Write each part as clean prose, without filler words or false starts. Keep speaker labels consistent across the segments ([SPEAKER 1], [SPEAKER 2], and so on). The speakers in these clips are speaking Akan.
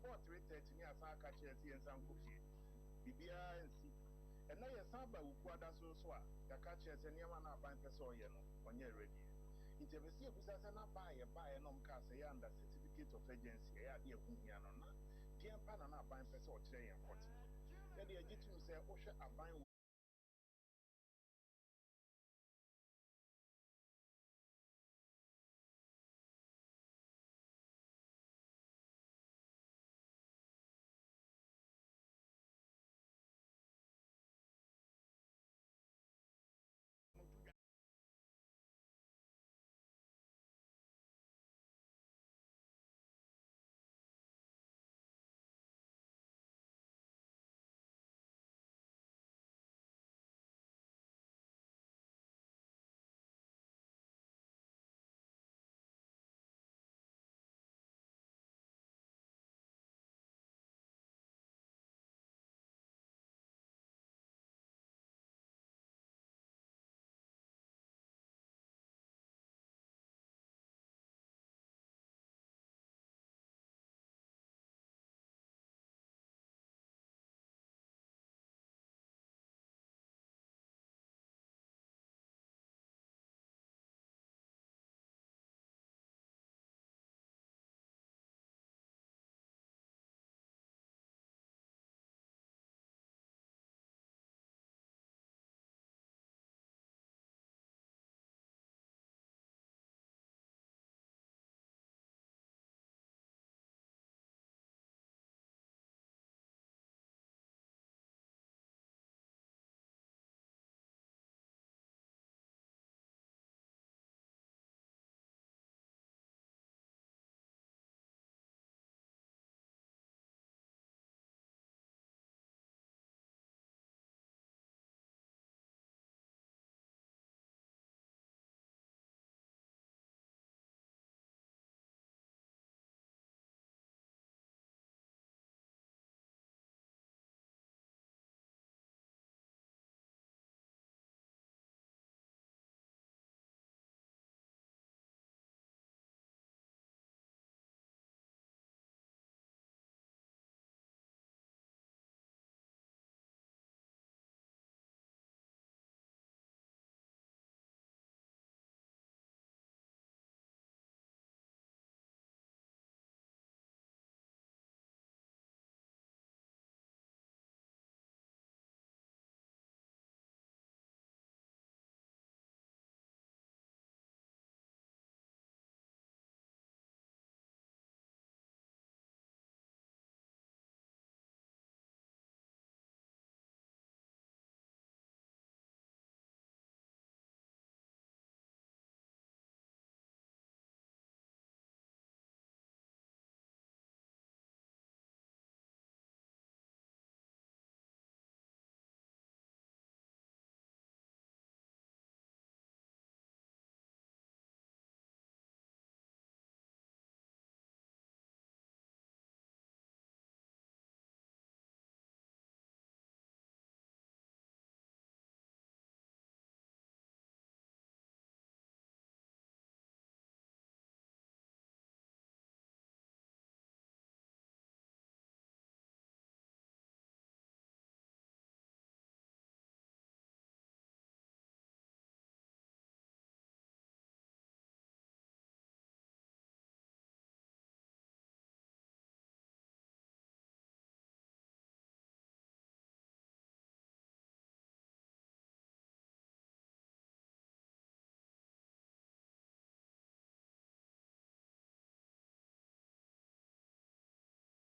[SPEAKER 1] Ɛbɔɔ 3:30 ne yɛasan aka akyerɛ yɛn sɛ yɛnsan nkɔ fie. Biribiara ansi. Ɛnnɛ yɛsan ba Wukuada so nso a, yɛaka akyerɛ yɛn sɛ nneɛma no a aban pɛ sɛ ɔyɛ no, ɔnyɛɛ ready ɛ. Nti ɛpɛ sɛ yɛbisa sɛ na ba a yɛbaeɛ na wɔkaa sɛ ɛyɛ under certificate of urgency, ɛyɛ adeɛ a ɛho hia no, na deɛn pa na na aban pɛ sɛ ɔkyerɛ yɛn pɔtee? Yɛdeɛ yɛgye tom sɛ wohwɛ aban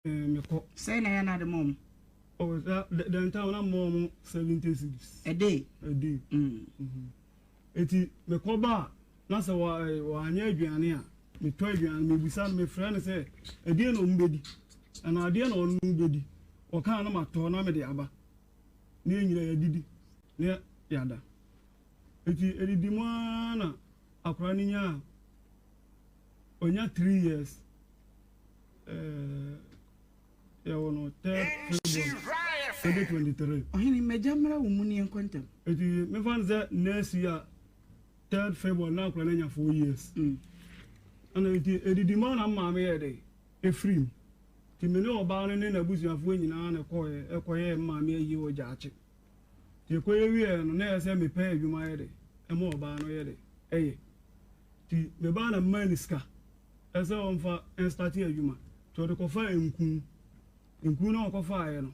[SPEAKER 2] Mekɔ.
[SPEAKER 3] Sɛn na ɛyɛ na ade ma wɔn?
[SPEAKER 2] Oh, that, the time na mɔ wɔn 70 cedis.
[SPEAKER 3] A day?
[SPEAKER 2] A day. Mm. Mm-hmm. Eti mekɔ ba a, na sɛ wɔanyɛ aduane a, metɔ aduane, mebisa no, mefrɛ no sɛ, ɛdeɛ na wɔn bɛdi? Ɛna adeɛ na wɔn bɛdi? Ɔkaa na matɔ na mede aba. Na yɛn nyinaa yɛadidi na yɛada. Eti edidi mu ara na akwadaa no nyaa ɔnya 3 years, yɛwɔ no third February 2023.
[SPEAKER 3] Ɔhene mmagya mmra wo mu ne yɛnkɔ ntɛm.
[SPEAKER 2] Eti mefa no sɛ next year third February na akwadaa no anya 4 years. Ɛna nti edidi mu ara na maame yɛ dɛ efiri mu. Nti me ne ɔbaa no ne n'abusuafoɔ nyinaa na ɛkɔeɛ kɔyɛɛ me maame ayie wɔ Gyaakye. Nti yɛkɔyɛ wieeɛ no, na ɛyɛ sɛ mepɛ adwuma yɛ de ma ɔbaa no yɛ de yɛ. Nti mebaa na memaa no sika sɛ ɔmfa nstate adwuma. Nti ɔde kɔfaa nku. Nku no a ɔkɔfaeɛ no.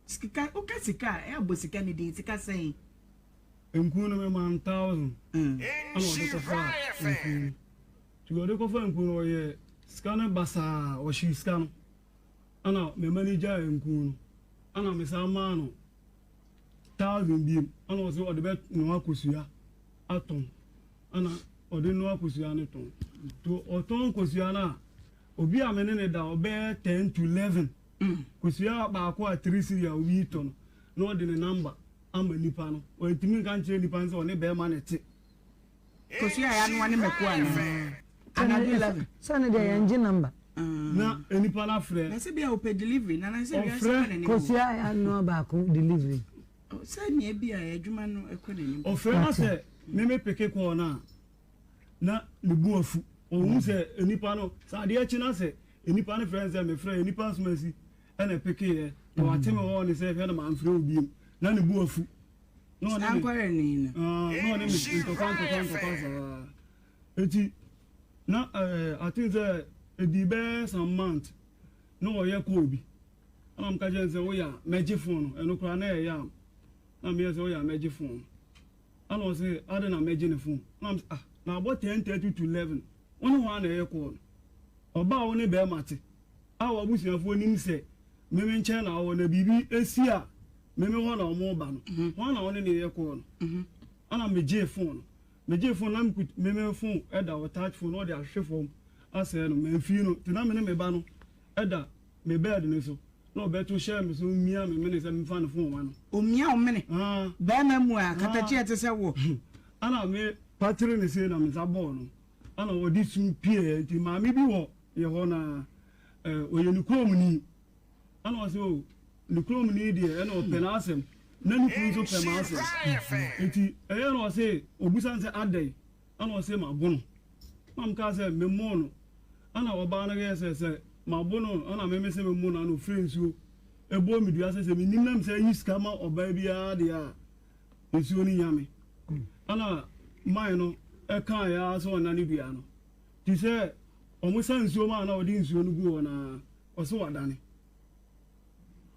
[SPEAKER 3] Sika, woka sika a, ɛyɛ a bɔ sika no din. Sika sɛn?
[SPEAKER 2] Nku no memaa no thousand ɛna ɔde kɔfaa nku no. Nti ɔde kɔfaa nku no ɔyɛɛ sika no basaa, ɔhyee sika no ɛna me manager nku no ɛna mesan maa no thousand biem ɛna ɔsɛ ɔde bɛ noa kosua atɔn ɛna ɔde noa kosua no tɔn. Nti ɔtɔn kosua no a obi a me ne ne da ɔbɛyɛ 10 to 11 kosua baako a 3 cedi a obi tɔ no na ɔde ne number ama nipa no. Ɔntumi nka nkyerɛ nipa no sɛ ɔne bɛrima na ɛte.
[SPEAKER 3] Kosua a yɛanoa ne mako anaa? Anadwo 11.
[SPEAKER 4] Sɛ ne deɛ yɛngye number.
[SPEAKER 2] Na nipa no afrɛ.
[SPEAKER 3] Na sɛ bia ɔpɛ delivery na na sɛ wiase
[SPEAKER 2] Ɔfrɛ.
[SPEAKER 3] kɔ n'anim.
[SPEAKER 4] Kosua a yɛanoa baako delivery.
[SPEAKER 3] Sɛ nea bi a adwuma no ɛkɔ n'anim.
[SPEAKER 2] Ɔfrɛ na sɛ meme pick call no a na ne bu afu. Ɔhu sɛ nipa no sɛ adeɛ kye na sɛ nipa no frɛ no sɛ mefrɛ nipa asomasi ɛna pickeeɛ na wate me hɔ ne sɛ hwɛ na mamfrɛ wo biom na ne bu afu. Na ɔne me
[SPEAKER 3] Sankɔrɛ ni no.
[SPEAKER 2] Ah, na ɔne me ntɔkwa ntɔkwa ntɔkwa saa. Eti na ɛɛ I think sɛ edi bɛyɛ some month na ɔyɛ call bi. Ɛna meka kyerɛ no sɛ woyɛ a mɛgye phone no. Ɛno koraa na ɛyɛ am. Na meyɛ sɛ woyɛ a mɛgye phone no. Ɛna ɔse ade na mɛgye ne phone. Na m ah na abɔ 10:30 to 11. Wo ne hwan na ɛyɛ call no? Ɔbaa wo ne bɛrima te a w'abusuafoɔ nim sɛ meme nkyɛn na ɔwɔ na biribi esi a meme hɔ na ɔmo ba no. Hwan na wo ne ne yɛ call no? Ɛna megyee phone no. Megyee phone na mekut meme phone ɛda hɔ touch phone na ɔde ahwehwɛ fam asɛe no. Mamfii no nti na me ne me ba no ɛda me bed no so na ɔbɛto hyɛɛ me so mia me mene sɛ memfa ne phone ma no.
[SPEAKER 3] Omia wo mene.
[SPEAKER 2] Ah.
[SPEAKER 3] Bɛrima mu a katakye a ɛte sɛ wo.
[SPEAKER 2] Ɛna me patere ne sei na me nsa bɔɔ no. Ɛna ɔde su pieɛ nti maame bi wɔ yɛ hɔ na ɔyɛ ne kurom ni. Ɛna ɔsɛ o ne kurom ni deɛ ɛna ɔpɛ n'asɛm na ne kunu nso pɛ m'asɛm. Nti ɛyɛ na ɔsɛ obusa no sɛ adɛn ɛna ɔsɛ mabo no. Na mekaa sɛ memmɔɔ no. Ɛna ɔbaa no yɛɛ sɛ sɛ mabo no ɛna meme sɛ memmɔ no ɛna ɔfrɛ nsuo ɛbɔɔ me dua sɛ sɛ mennim na mesɛ ayi sika ma ɔbaa biara deɛ a nsuo no nya me. Ɛna man no ɛkaa yɛ ara sɛ ɔna ne dua no. Nti sɛ ɔmo sa nsuo ma a na ɔde nsuo no gu hɔ naa ɔsɛ wadane.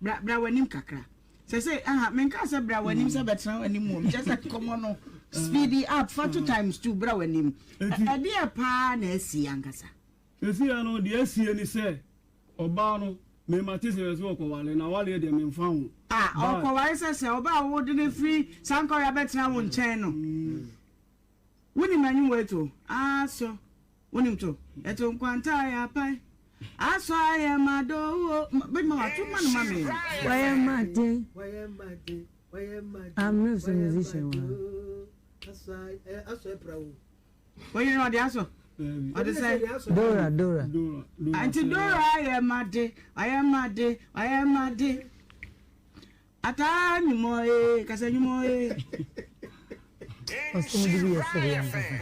[SPEAKER 3] Bra bra w'anim kakra. Sɛ sɛ aha menka sɛ bra w'anim sɛ bɛtena w'anim wɔ kyɛ sɛ nkɔmmɔ no speedy up fa to times two bra w'anim. Ɛdeɛ paa na asi ankasa.
[SPEAKER 2] Sɛsi ya no deɛ asie ne sɛ ɔbaa no mema te sɛ sɛ ɔkɔwale na waleɛ deɛ memfa ho.
[SPEAKER 3] Ah, ɔkɔware sɛ sɛ ɔbaa wo de ne firi sankɔre abɛtena wo nkyɛn no. Wonim anwom wei to? Asɔ. Wonim to? Ɛto nkwanta ayɛ apae. Asɔ ayɛ ma do o. Bɛdwuma wato ma no ma me.
[SPEAKER 4] Wɔyɛ mate. I'm not a musician.
[SPEAKER 3] Oyere no ɔde asɔ. Ɔde sɛ.
[SPEAKER 4] Dora Dora.
[SPEAKER 3] Nti Dora ayɛ ma de, ayɛ ma de, ayɛ ma de. Ataa nwumɔ ee, kasa nwumɔ ee.
[SPEAKER 4] Ɔsɛ mo de bi yɛ sɛ yɛ ankasa.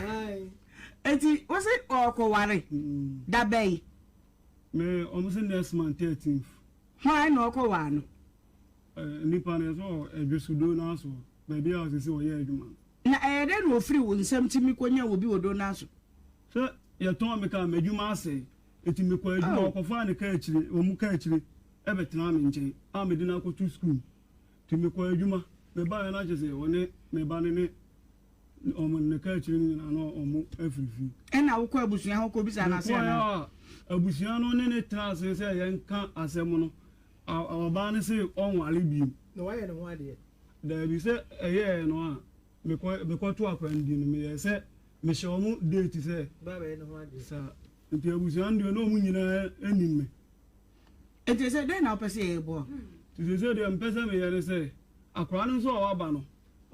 [SPEAKER 3] Eti wosi ɔkɔware da bɛyi.
[SPEAKER 2] Me ɔmo sɛ next month 13th.
[SPEAKER 3] Hwan na ɔkɔware no?
[SPEAKER 2] Nipa no yɛ sɛ ɛdwesodo n'aso baabi a ɔsɛ sɛ ɔyɛ adwuma no.
[SPEAKER 3] Na ɛyɛ dɛ na ofiri wo nsam tumi kɔnya obi wɔ do n'aso.
[SPEAKER 2] Sɛ yɛtɔn me kaa m'adwuma asɛe eti mekɔ adwuma ɔkɔfaa ne kaa akyire wɔn kaa akyire ɛbɛtena me nkyɛn a mede no akɔto sukuu nti mekɔ adwuma mebaeɛ no akyɛ sɛ ɔne me ba no ne ɔmo ne kaa akyire no nyinaa na ɔmo afiri fie.
[SPEAKER 3] Ɛna wokɔ abusua hɔ kɔbisa no ase
[SPEAKER 2] Mekɔɛ
[SPEAKER 3] anaa?
[SPEAKER 2] a abusua no ne ne tena ase sɛ yɛnka asɛm no ɔbaa no se ɔnware biem.
[SPEAKER 5] Na wayɛ ne ho adeɛ.
[SPEAKER 2] Daabi sɛ ɛyɛɛ no a mekɔ mekɔto akora no din no meyɛɛ sɛ mehyɛ ɔmo date sɛ
[SPEAKER 5] Ba bɛyɛ ne ho adeɛ.
[SPEAKER 2] saa nti abusua no deɛ na ɔmo nyinaa anim me.
[SPEAKER 3] Eti sɛ dɛn na wopɛ sɛ yɛbɔ?
[SPEAKER 2] Nti sɛ deɛ mpɛ sɛ meyɛ ne sɛ akora no nso a waba no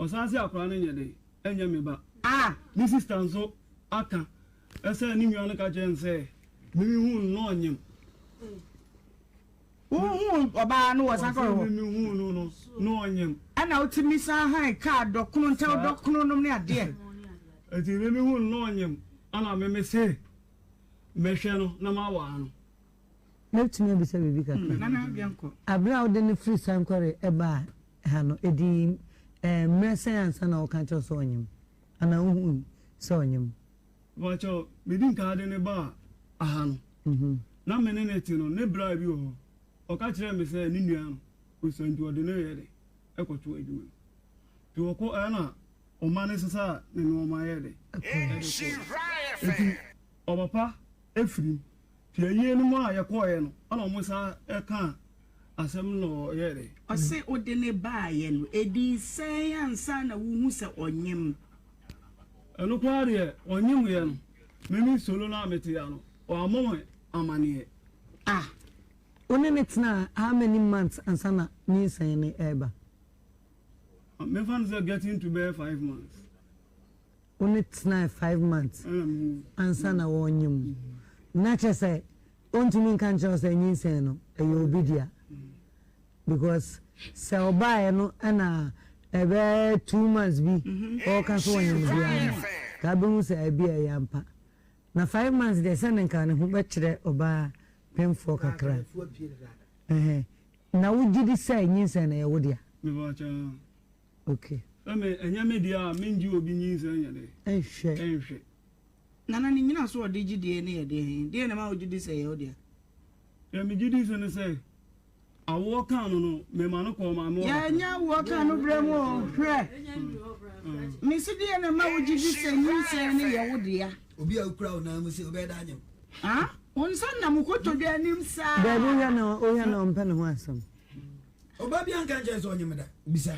[SPEAKER 2] ɔsan se akora no nyɛ den ɛnyɛ me ba.
[SPEAKER 3] Ah!
[SPEAKER 2] Ne sister nso aka ɛsɛ ne nua no ka kyerɛ no sɛ mimi hu no na ɔnyem.
[SPEAKER 3] Wohu ɔbaa no wɔ sankɔrɔ hɔ?
[SPEAKER 2] Ɔsɛ mimi hu no no na ɔnyem.
[SPEAKER 3] Ɛna wotumi san han kaa dɔkono ntɛw dɔkono nom ne adeɛ.
[SPEAKER 2] Nti mimi hu no na ɔnyem ɛna mimi se mɛhwɛ no na mawaa no.
[SPEAKER 4] Mɛtumi abisa biribi kakra?
[SPEAKER 3] Nana, yɛnkɔ.
[SPEAKER 4] Aberɛ a wode no firi Sankore baa ha no, ɛdii mmerɛ sɛn ansa na wɔka kyerɛ wo sɛ ɔnyem? Anaa wohui sɛ ɔnyem?
[SPEAKER 2] Mepakyɛw, medi nkan de no baa ha no, na me ne no te no, ne bra bi wɔ hɔ, ɔka kyerɛɛ me sɛ ne nua no, ɔsua nti ɔde no reyɛ dɛn? Ɛkɔto adwuma mu. Nti ɔkɔ ɛna ɔma no sesaa ne nnoɔma yɛɛ dɛn? Ɛde kɔeɛ. Nti ɔpapa firi mu. Nti ayie no mu a yɛkɔeɛ no, ɛna wɔn san kaa asɛm no na ɔyɛɛ dɛn?
[SPEAKER 3] Ɔse wode no baeɛ no, ɛdii sɛn ansa na wohu sɛ ɔnyem?
[SPEAKER 2] Ɛno koraa deɛ ɔnyemyɛ no, me me solo no a mete ha no, wammɔ me amaneɛ.
[SPEAKER 3] Ah!
[SPEAKER 4] Wo ne no tenaa how many months ansa na nyinsɛn no reba?
[SPEAKER 2] Memfa no sɛ getting to bɛyɛ 5 months.
[SPEAKER 4] Wo ne tenae 5 months ansa na wɔrenyem wo. Na kyerɛ sɛ ɔntumi nka nkyerɛ wo sɛ nyinsɛn no ɛyɛ obi dea. Because sɛ ɔbaeɛ no ɛna ɛbɛyɛ 2 months bi ɔreka sɛ ɔnyem deɛ no, ka bɛhu sɛ ɛbi a ɛyɛ ampa. Na 5 months deɛ sɛ ne nka ne ho bɛkyerɛ ɔbaa pemfoɔ kakra. Ɛhɛn. Na wogye di sɛ nyinsɛn no ɛyɛ wo dea?
[SPEAKER 2] Mepakyɛw.
[SPEAKER 4] Okay.
[SPEAKER 2] Sɛ me ɛnyɛ me deɛ a mengye obi nyinsɛn nyɛ dɛ.
[SPEAKER 4] Nhwɛ.
[SPEAKER 2] Nhwɛ.
[SPEAKER 3] Nana ne nyinaso a ɔde gye die no yɛ deɛn? Deɛn na ɛma wogye di sɛ ɛyɛ wo dea?
[SPEAKER 2] Deɛ megye di so ne sɛ awoɔ kaa no no mema no kɔɔ maame hɔ kakra.
[SPEAKER 3] Yɛnyɛ awoɔ kaa no berɛ mu o, hwɛ. Mese deɛn na ɛma wogye di sɛ nyinsɛn no yɛ wo dea?
[SPEAKER 6] Obi a okura wo nan mu se wobɛyɛ dɛ anyem.
[SPEAKER 3] Ah, wo nsa nam wo kotodwe anim saa.
[SPEAKER 4] Dabi wohwɛ no wohwɛ no ɔmpɛ ne ho asɛm.
[SPEAKER 6] Ɔbaa bi anka nkyɛn sɛ ɔnyem da bisa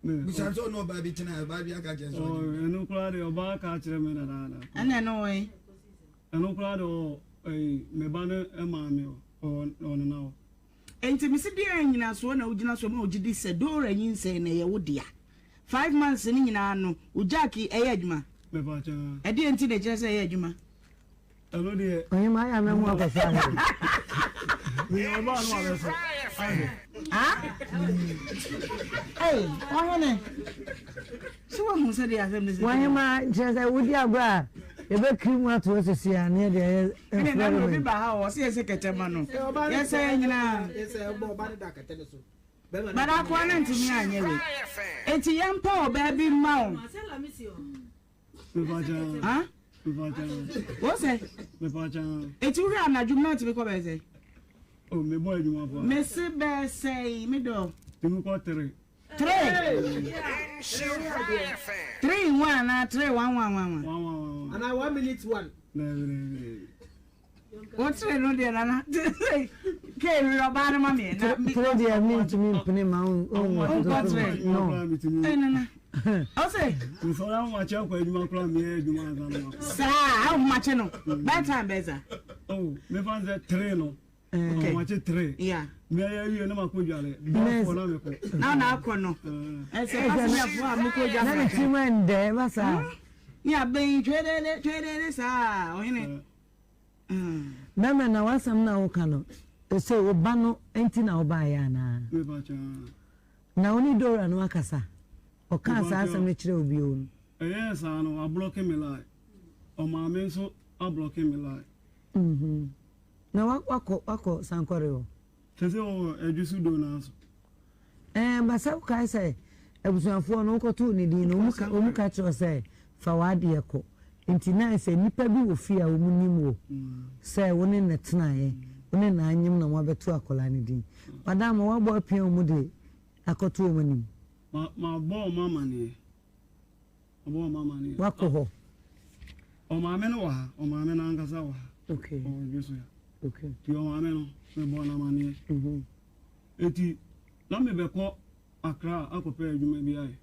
[SPEAKER 6] no. Bisa no sɛ ɔne ɔbaa bi tena ɔbaa bi aka nkyɛn sɛ ɔnyem da.
[SPEAKER 2] Ɛno koraa deɛ ɔbaa ka kyerɛ me dadaada.
[SPEAKER 3] Ɛna ɛno wɔ he?
[SPEAKER 2] Ɛno koraa deɛ ɔwɔ ɛyi me ba no maame hɔ ɔwɔ ɔnena hɔ.
[SPEAKER 3] Enti mese deɛn nyinasoɔ na wogyina so ma wogye di sɛ Dora nyinsɛn no ɛyɛ wo dea? 5 months no nyinaa no wo Jack ɛyɛ adwuma?
[SPEAKER 2] Mepakyɛ.
[SPEAKER 3] Ɛdeɛn nti na ɛkyerɛ sɛ ɛyɛ adwuma?
[SPEAKER 2] Ɛno deɛ.
[SPEAKER 4] Ɔhema ayɛ amɛ mu akɔ so ahwɛ.
[SPEAKER 2] Meyɛ ɔbaa no abɛso ahwɛ.
[SPEAKER 3] Ah? Ei, ɔhene. So wahu sɛ deɛ asɛm no si.
[SPEAKER 4] Ɔhema kyerɛ sɛ wodi agorɔ a yɛbɛkiri mu ato hɔ sisi a ne yɛde ayɛ
[SPEAKER 3] Ɛne na na obi ba ha ɔ ɔsɛ yɛsɛ kɛtɛ ma no. Yɛsɛ yɛ nyinaa. But akoa no ntumi anyɛ wei. Enti yɛmpa ɔbaa bi mma wo. Wo sɛ? Eti wohwɛ anadwo mu na ɔtumi kɔ bɛyɛ sɛ?
[SPEAKER 2] Oh, me bɔ adwuma pa.
[SPEAKER 3] Me se bɛyɛ sɛ me dɔ.
[SPEAKER 2] Tumi kɔ three.
[SPEAKER 3] Three. Three in one anaa three one one one one.
[SPEAKER 2] One one one one.
[SPEAKER 5] Anaa 1 minute 1.
[SPEAKER 2] Dɛbi dɛbi.
[SPEAKER 3] Wo three no deɛ nana kee wi ɔbaa no ma me.
[SPEAKER 4] Three deɛ mi ntumi mpene ma wo
[SPEAKER 3] nkɔ three.
[SPEAKER 2] No.
[SPEAKER 3] Ee nana. Ɔsɛ.
[SPEAKER 2] Nsɔre ahomakye akɔ adwuma koraa meyɛ adwuma ansa na makɔ.
[SPEAKER 3] Saa ahomakye no bedtime bɛsa.
[SPEAKER 2] Oh mefa n sɛ three no. Ahomakye three.
[SPEAKER 3] Yeah.
[SPEAKER 2] Meyɛ awie na makɔ dwale. Bɛfoɔ na mekɔ.
[SPEAKER 3] Na na akɔ no. Ɛsɛ passenger a mokɔ dwa.
[SPEAKER 4] Na ne ti mu ɛndɛ ɛba saa.
[SPEAKER 3] Ne abɛn twɛdɛdɛ twɛdɛdɛ saa ɔhene.
[SPEAKER 4] Bɛrima na w'asɛm no a woka no sɛ wo ba no nti na wobaeɛ anaa? Na wo ne Dora no akasa? Ɔkaa saa asɛm no kyerɛ wo bio no?
[SPEAKER 2] Ɛyɛɛ saa no wablɔke me line. Ɔmaame nso ablɔke me line.
[SPEAKER 4] Mhm. Na wakɔ wakɔ Sankɔre hɔ?
[SPEAKER 2] Sese ɔwɔ Adwisu do naa so.
[SPEAKER 4] Ɛɛ ba sɛ wokae sɛ abusuafoɔ no wokɔtoo ne din no wɔn ka kyerɛ sɛ fa w'adeɛ kɔ nti na sɛ nnipa bi wɔ fie a wɔn nim wo sɛ wo ne no tenaeɛ wo ne no anyem na wɔabɛto akwadaa no din madam woabɔ apia wɔn de akɔto wɔn anim.
[SPEAKER 2] Ma mabɔ wɔn amaneɛ mabɔ wɔn amaneɛ.
[SPEAKER 4] Wakɔ hɔ.
[SPEAKER 2] Ɔmaame no wɔ ha ɔmaame no ankasa wɔ ha.
[SPEAKER 4] Okay.
[SPEAKER 2] Ɔwɔ dwe so ya.
[SPEAKER 4] Okay.
[SPEAKER 2] Ti ɔmaame no mebɔ no amaneɛ.
[SPEAKER 4] Mm-hmm.
[SPEAKER 2] Eti na mebɛkɔ Accra akɔpɛ adwuma bi ayɛ.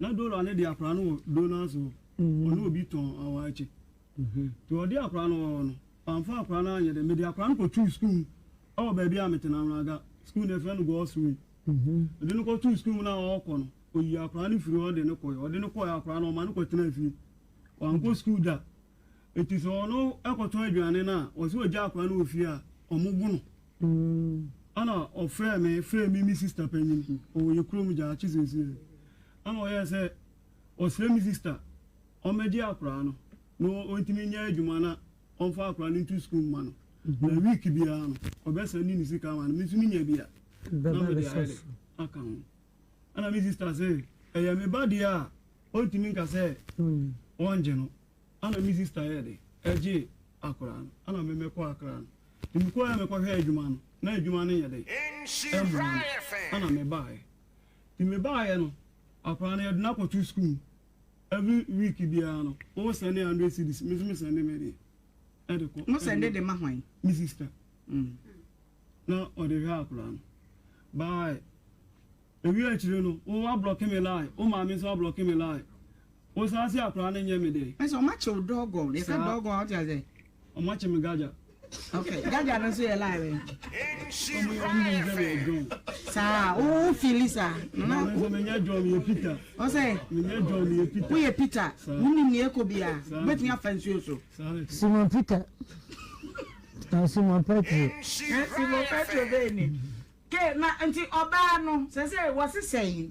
[SPEAKER 2] Na Dora no de akwadaa no wɔ Donald's hɔ. Ɔne obi tɔn awaakye. Nti ɔde akwadaa no wɔ hɔ no, wamfa akwadaa no anyɛ dɛ. Mede akwadaa no kɔtoo sukuu mu wɔ baabi a mete no, Anwraga. Sukuu no yɛfrɛ no God's Way. Mede no kɔtoo sukuu mu no a ɔrekɔ no, ɔyii akwadaa no firii hɔ de no kɔeɛ. Ɔde no kɔeɛ akwadaa no, ɔma no kɔtenaa fie. Wankɔ sukuu da. Enti sɛ ɔno kɔtɔn aduane no a, ɔsɛ ɔgya akwadaa no wɔ fie a, wɔbo no. Ɛna ɔfrɛɛ me, frɛɛ me me sista panyin, ɔwɔ yɛ kurom Gyaakye seesei. Ɛna ɔyɛɛ sɛ ɔsrɛ me sista ɔmmɛgye akwadaa no na ɔntumi nyɛ adwuma na ɔmfa akwadaa no nto sukuu mma no. Na week biara no, ɔbɛsɛnde ne sika ama no. Me nso menya bi a, na mede ayɛ dɛ aka ho. Ɛna me sista se, ɛyɛ me ba deɛ a, ɔntumi nka sɛ ɔngye no. Ɛna me sista yɛɛ dɛ ɛgyee akwadaa no. Ɛna me mekɔɔ Accra no. Nti mekɔeɛ a mekɔhwɛɛ adwuma no, na adwuma no nyɛ dɛ ɛmmoa me. Ɛna mebaeɛ. Nti mebaeɛ no, akwadaa no yɛde no akɔto sukuu mu. Every week biara no, wo sɛnde hundred cedis, me nso me sɛnde me deɛ ɛde kɔ.
[SPEAKER 3] Mo sɛnde de ma hwan?
[SPEAKER 2] Me sister. Na ɔde hwɛ akwadaa no. Bye. Ewie akyire no, wo ablɔke me line, wo maame nso ablɔke me line. Wo san se akwadaa no nyɛ me dɛn?
[SPEAKER 3] Ɛsɛ ɔmo akye wo dɔgɔn, yɛka dɔgɔn a wote aseɛ?
[SPEAKER 2] Ɔmo akye me gagya.
[SPEAKER 3] Okay, gagya no nso yɛ line bɛn?
[SPEAKER 2] Ɔmo yɛ ɔmo nim sɛ meyɛ John.
[SPEAKER 3] Saa, wo wo feeli saa?
[SPEAKER 2] Na me nso menyɛ John, meyɛ Peter.
[SPEAKER 3] Ɔsɛ?
[SPEAKER 2] Menyɛ John, meyɛ Peter.
[SPEAKER 3] Woyɛ Peter, wonim nea ɛkɔ biara, wobɛtumi afa nsuo so.
[SPEAKER 4] Simon Peter, Simon Petro.
[SPEAKER 3] Simon Petro bɛn ni? Ke na nti ɔbaa no sɛsɛ wɔse sɛn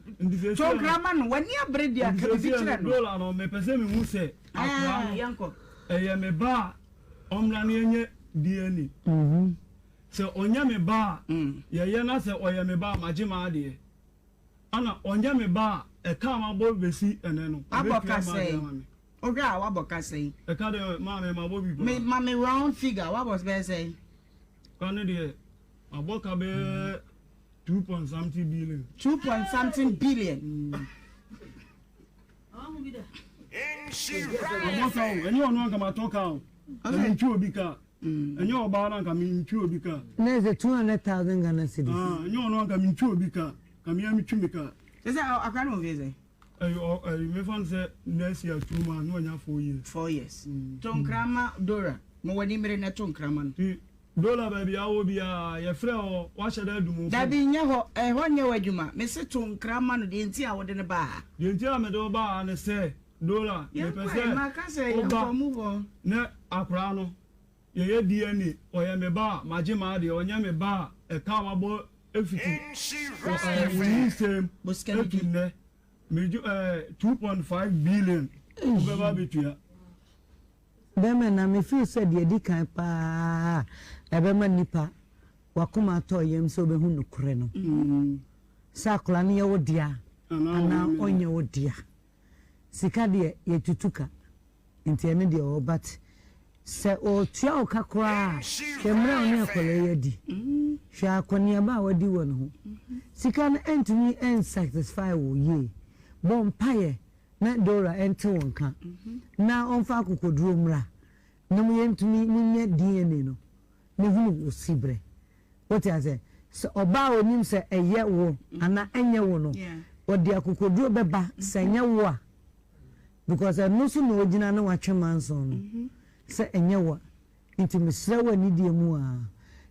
[SPEAKER 3] tonkra ma no wani abere deɛ ka bibi kyerɛ no.
[SPEAKER 2] Dola no mepɛ sɛ mehu sɛ akoa no ɛyɛ me ba a ɔmmra na yɛnyɛ DNA sɛ ɔnyɛ me ba a yɛyɛ na sɛ ɔyɛ me ba a magye m'adeɛ ana ɔnyɛ me ba a ɛka a mabɔ bɛsi ɛnɛ no
[SPEAKER 3] ɔbɛtua
[SPEAKER 2] m'adeɛ ama me.
[SPEAKER 3] Wohwɛ a wabɔ ka sɛn?
[SPEAKER 2] Ɛka deɛ maame mabɔ bi paa.
[SPEAKER 3] Ma me round figure wabɔ bɛyɛ sɛn?
[SPEAKER 2] Ka no deɛ mabɔ ka bɛyɛ two point something billion.
[SPEAKER 3] Two point something billion.
[SPEAKER 2] Mabɔ ka o, ɛnyɛ ɔno anka matɔ ka o. Na mentwi obi ka. Ɛnyɛ ɔbaa no anka mentwi obi ka.
[SPEAKER 4] Na ɛsɛ 200,000 Ghana cedis.
[SPEAKER 2] Ah, ɛnyɛ ɔno anka mentwi obi ka. Ka me a metwi me ka.
[SPEAKER 3] Sɛ sɛ akora no wɔ fie sɛ?
[SPEAKER 2] Ɛyɛ ɔ ɛyɛ mefa no sɛ next year 2 months na wanya 4 years.
[SPEAKER 3] 4 years. To nkra ma Dora. Ma w'ani mmere na to nkra ma no.
[SPEAKER 2] Ti Dora baabi a wɔ biara yɛfrɛ hɔ wahyɛ da adum wo phone.
[SPEAKER 3] Dabi nyɛ hɔ ɛhɔ nyɛ w'adwuma. Mese to nkra ma no deɛ nti a wode no baa ha.
[SPEAKER 2] Deɛ nti a mede wo baa ha ne sɛ Dora mepɛ sɛ woba ne akwadaa no yɛyɛ DNA ɔyɛ me ba a magye m'adeɛ ɔnyɛ me ba a ɛka a wabɔ fiti wɔ ɛɛ wo nyinsɛn mu etu nnɛ megye ɛɛ 2.5 billion wobɛba abɛtua.
[SPEAKER 4] Bɛrima na me feel sɛ deɛ ɛdi kan paa a ɛbɛma nipa wakoma atɔ yam sɛ ɔbɛhu nokorɛ no sɛ akwadaa no yɛ wo dea anaa ɔnyɛ wo dea. Sika deɛ yɛtutu ka nti ɛno deɛ ɔwɔ but sɛ ɔtua wo ka koraa a hwɛ mmerɛ a ɔne akwadaa yi adi hwɛ akɔneaba a wadi wɔ ne ho sika no ɛntumi ɛnsatisfy wo yie bɔ mpaeɛ na Dora ɛnte wo nka na ɔmfa akokoduro mmra na mo yɛntumi monyɛ DNA no na hunu wo siberɛ. Wote aseɛ? Sɛ ɔbaa a ɔnim sɛ ɛyɛ wo anaa ɛnyɛ wo no, ɔde akokoduro bɛba sɛ ɛnyɛ wo a. Because ɛno so na ɔgyina ne watwe manson no sɛ ɛnyɛ wo a. Nti mesrɛ wo anidie mu ara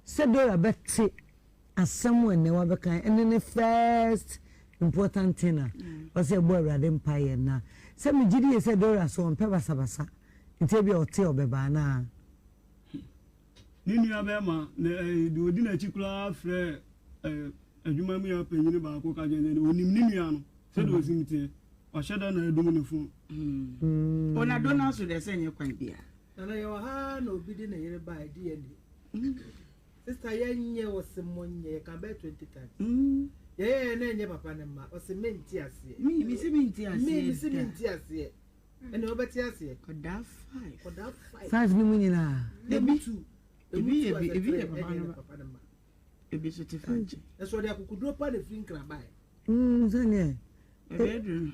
[SPEAKER 4] sɛ Dora bɛte asɛm a ɛnnɛ wabɛka yi, ɛne ne first important thing a ɔsɛ yɛbɔ Awurade mpaeɛ na sɛ megye die sɛ Dora so ɔmpɛ basabasa nti ebia ɔte a ɔbɛba anaa?
[SPEAKER 2] Ne nuabarima, na ɛɛ, deɛ ɔdi n'akyi koraa frɛɛ ɛɛ, adwuma mu yɛ panyin baako ka kyerɛ no sɛ ɔnim ne nua no sɛdeɛ ɔsi mu teɛ. Wahyɛ da na adum ne fon.
[SPEAKER 3] Ona do no so deɛ sɛ nyɛ kwan biara.
[SPEAKER 5] Nana yɛwɔ ha na obi de ne yere baa DNA. Sister yɛnyɛ ɔse mo nyɛ yɛka bɛyɛ 20 times. Yɛyɛ yɛ na ɛnyɛ papa ne mma ɔse mente aseɛ.
[SPEAKER 3] Me me se mente aseɛ.
[SPEAKER 5] Me me se mente aseɛ. Ɛnna wobɛte aseɛ.
[SPEAKER 3] Kɔdaa five.
[SPEAKER 5] Kɔdaa five.
[SPEAKER 4] Five no mu nyinaa.
[SPEAKER 3] Ebi
[SPEAKER 5] two.
[SPEAKER 3] Ebi yɛ bi ebi yɛ papa no ba. Ebi nso te fa nkyɛn.
[SPEAKER 5] Ɛsɛ ɔde akokoduro pa na efiri nkran baeɛ.
[SPEAKER 4] Sɛdeɛ.
[SPEAKER 3] Baabi aduru no.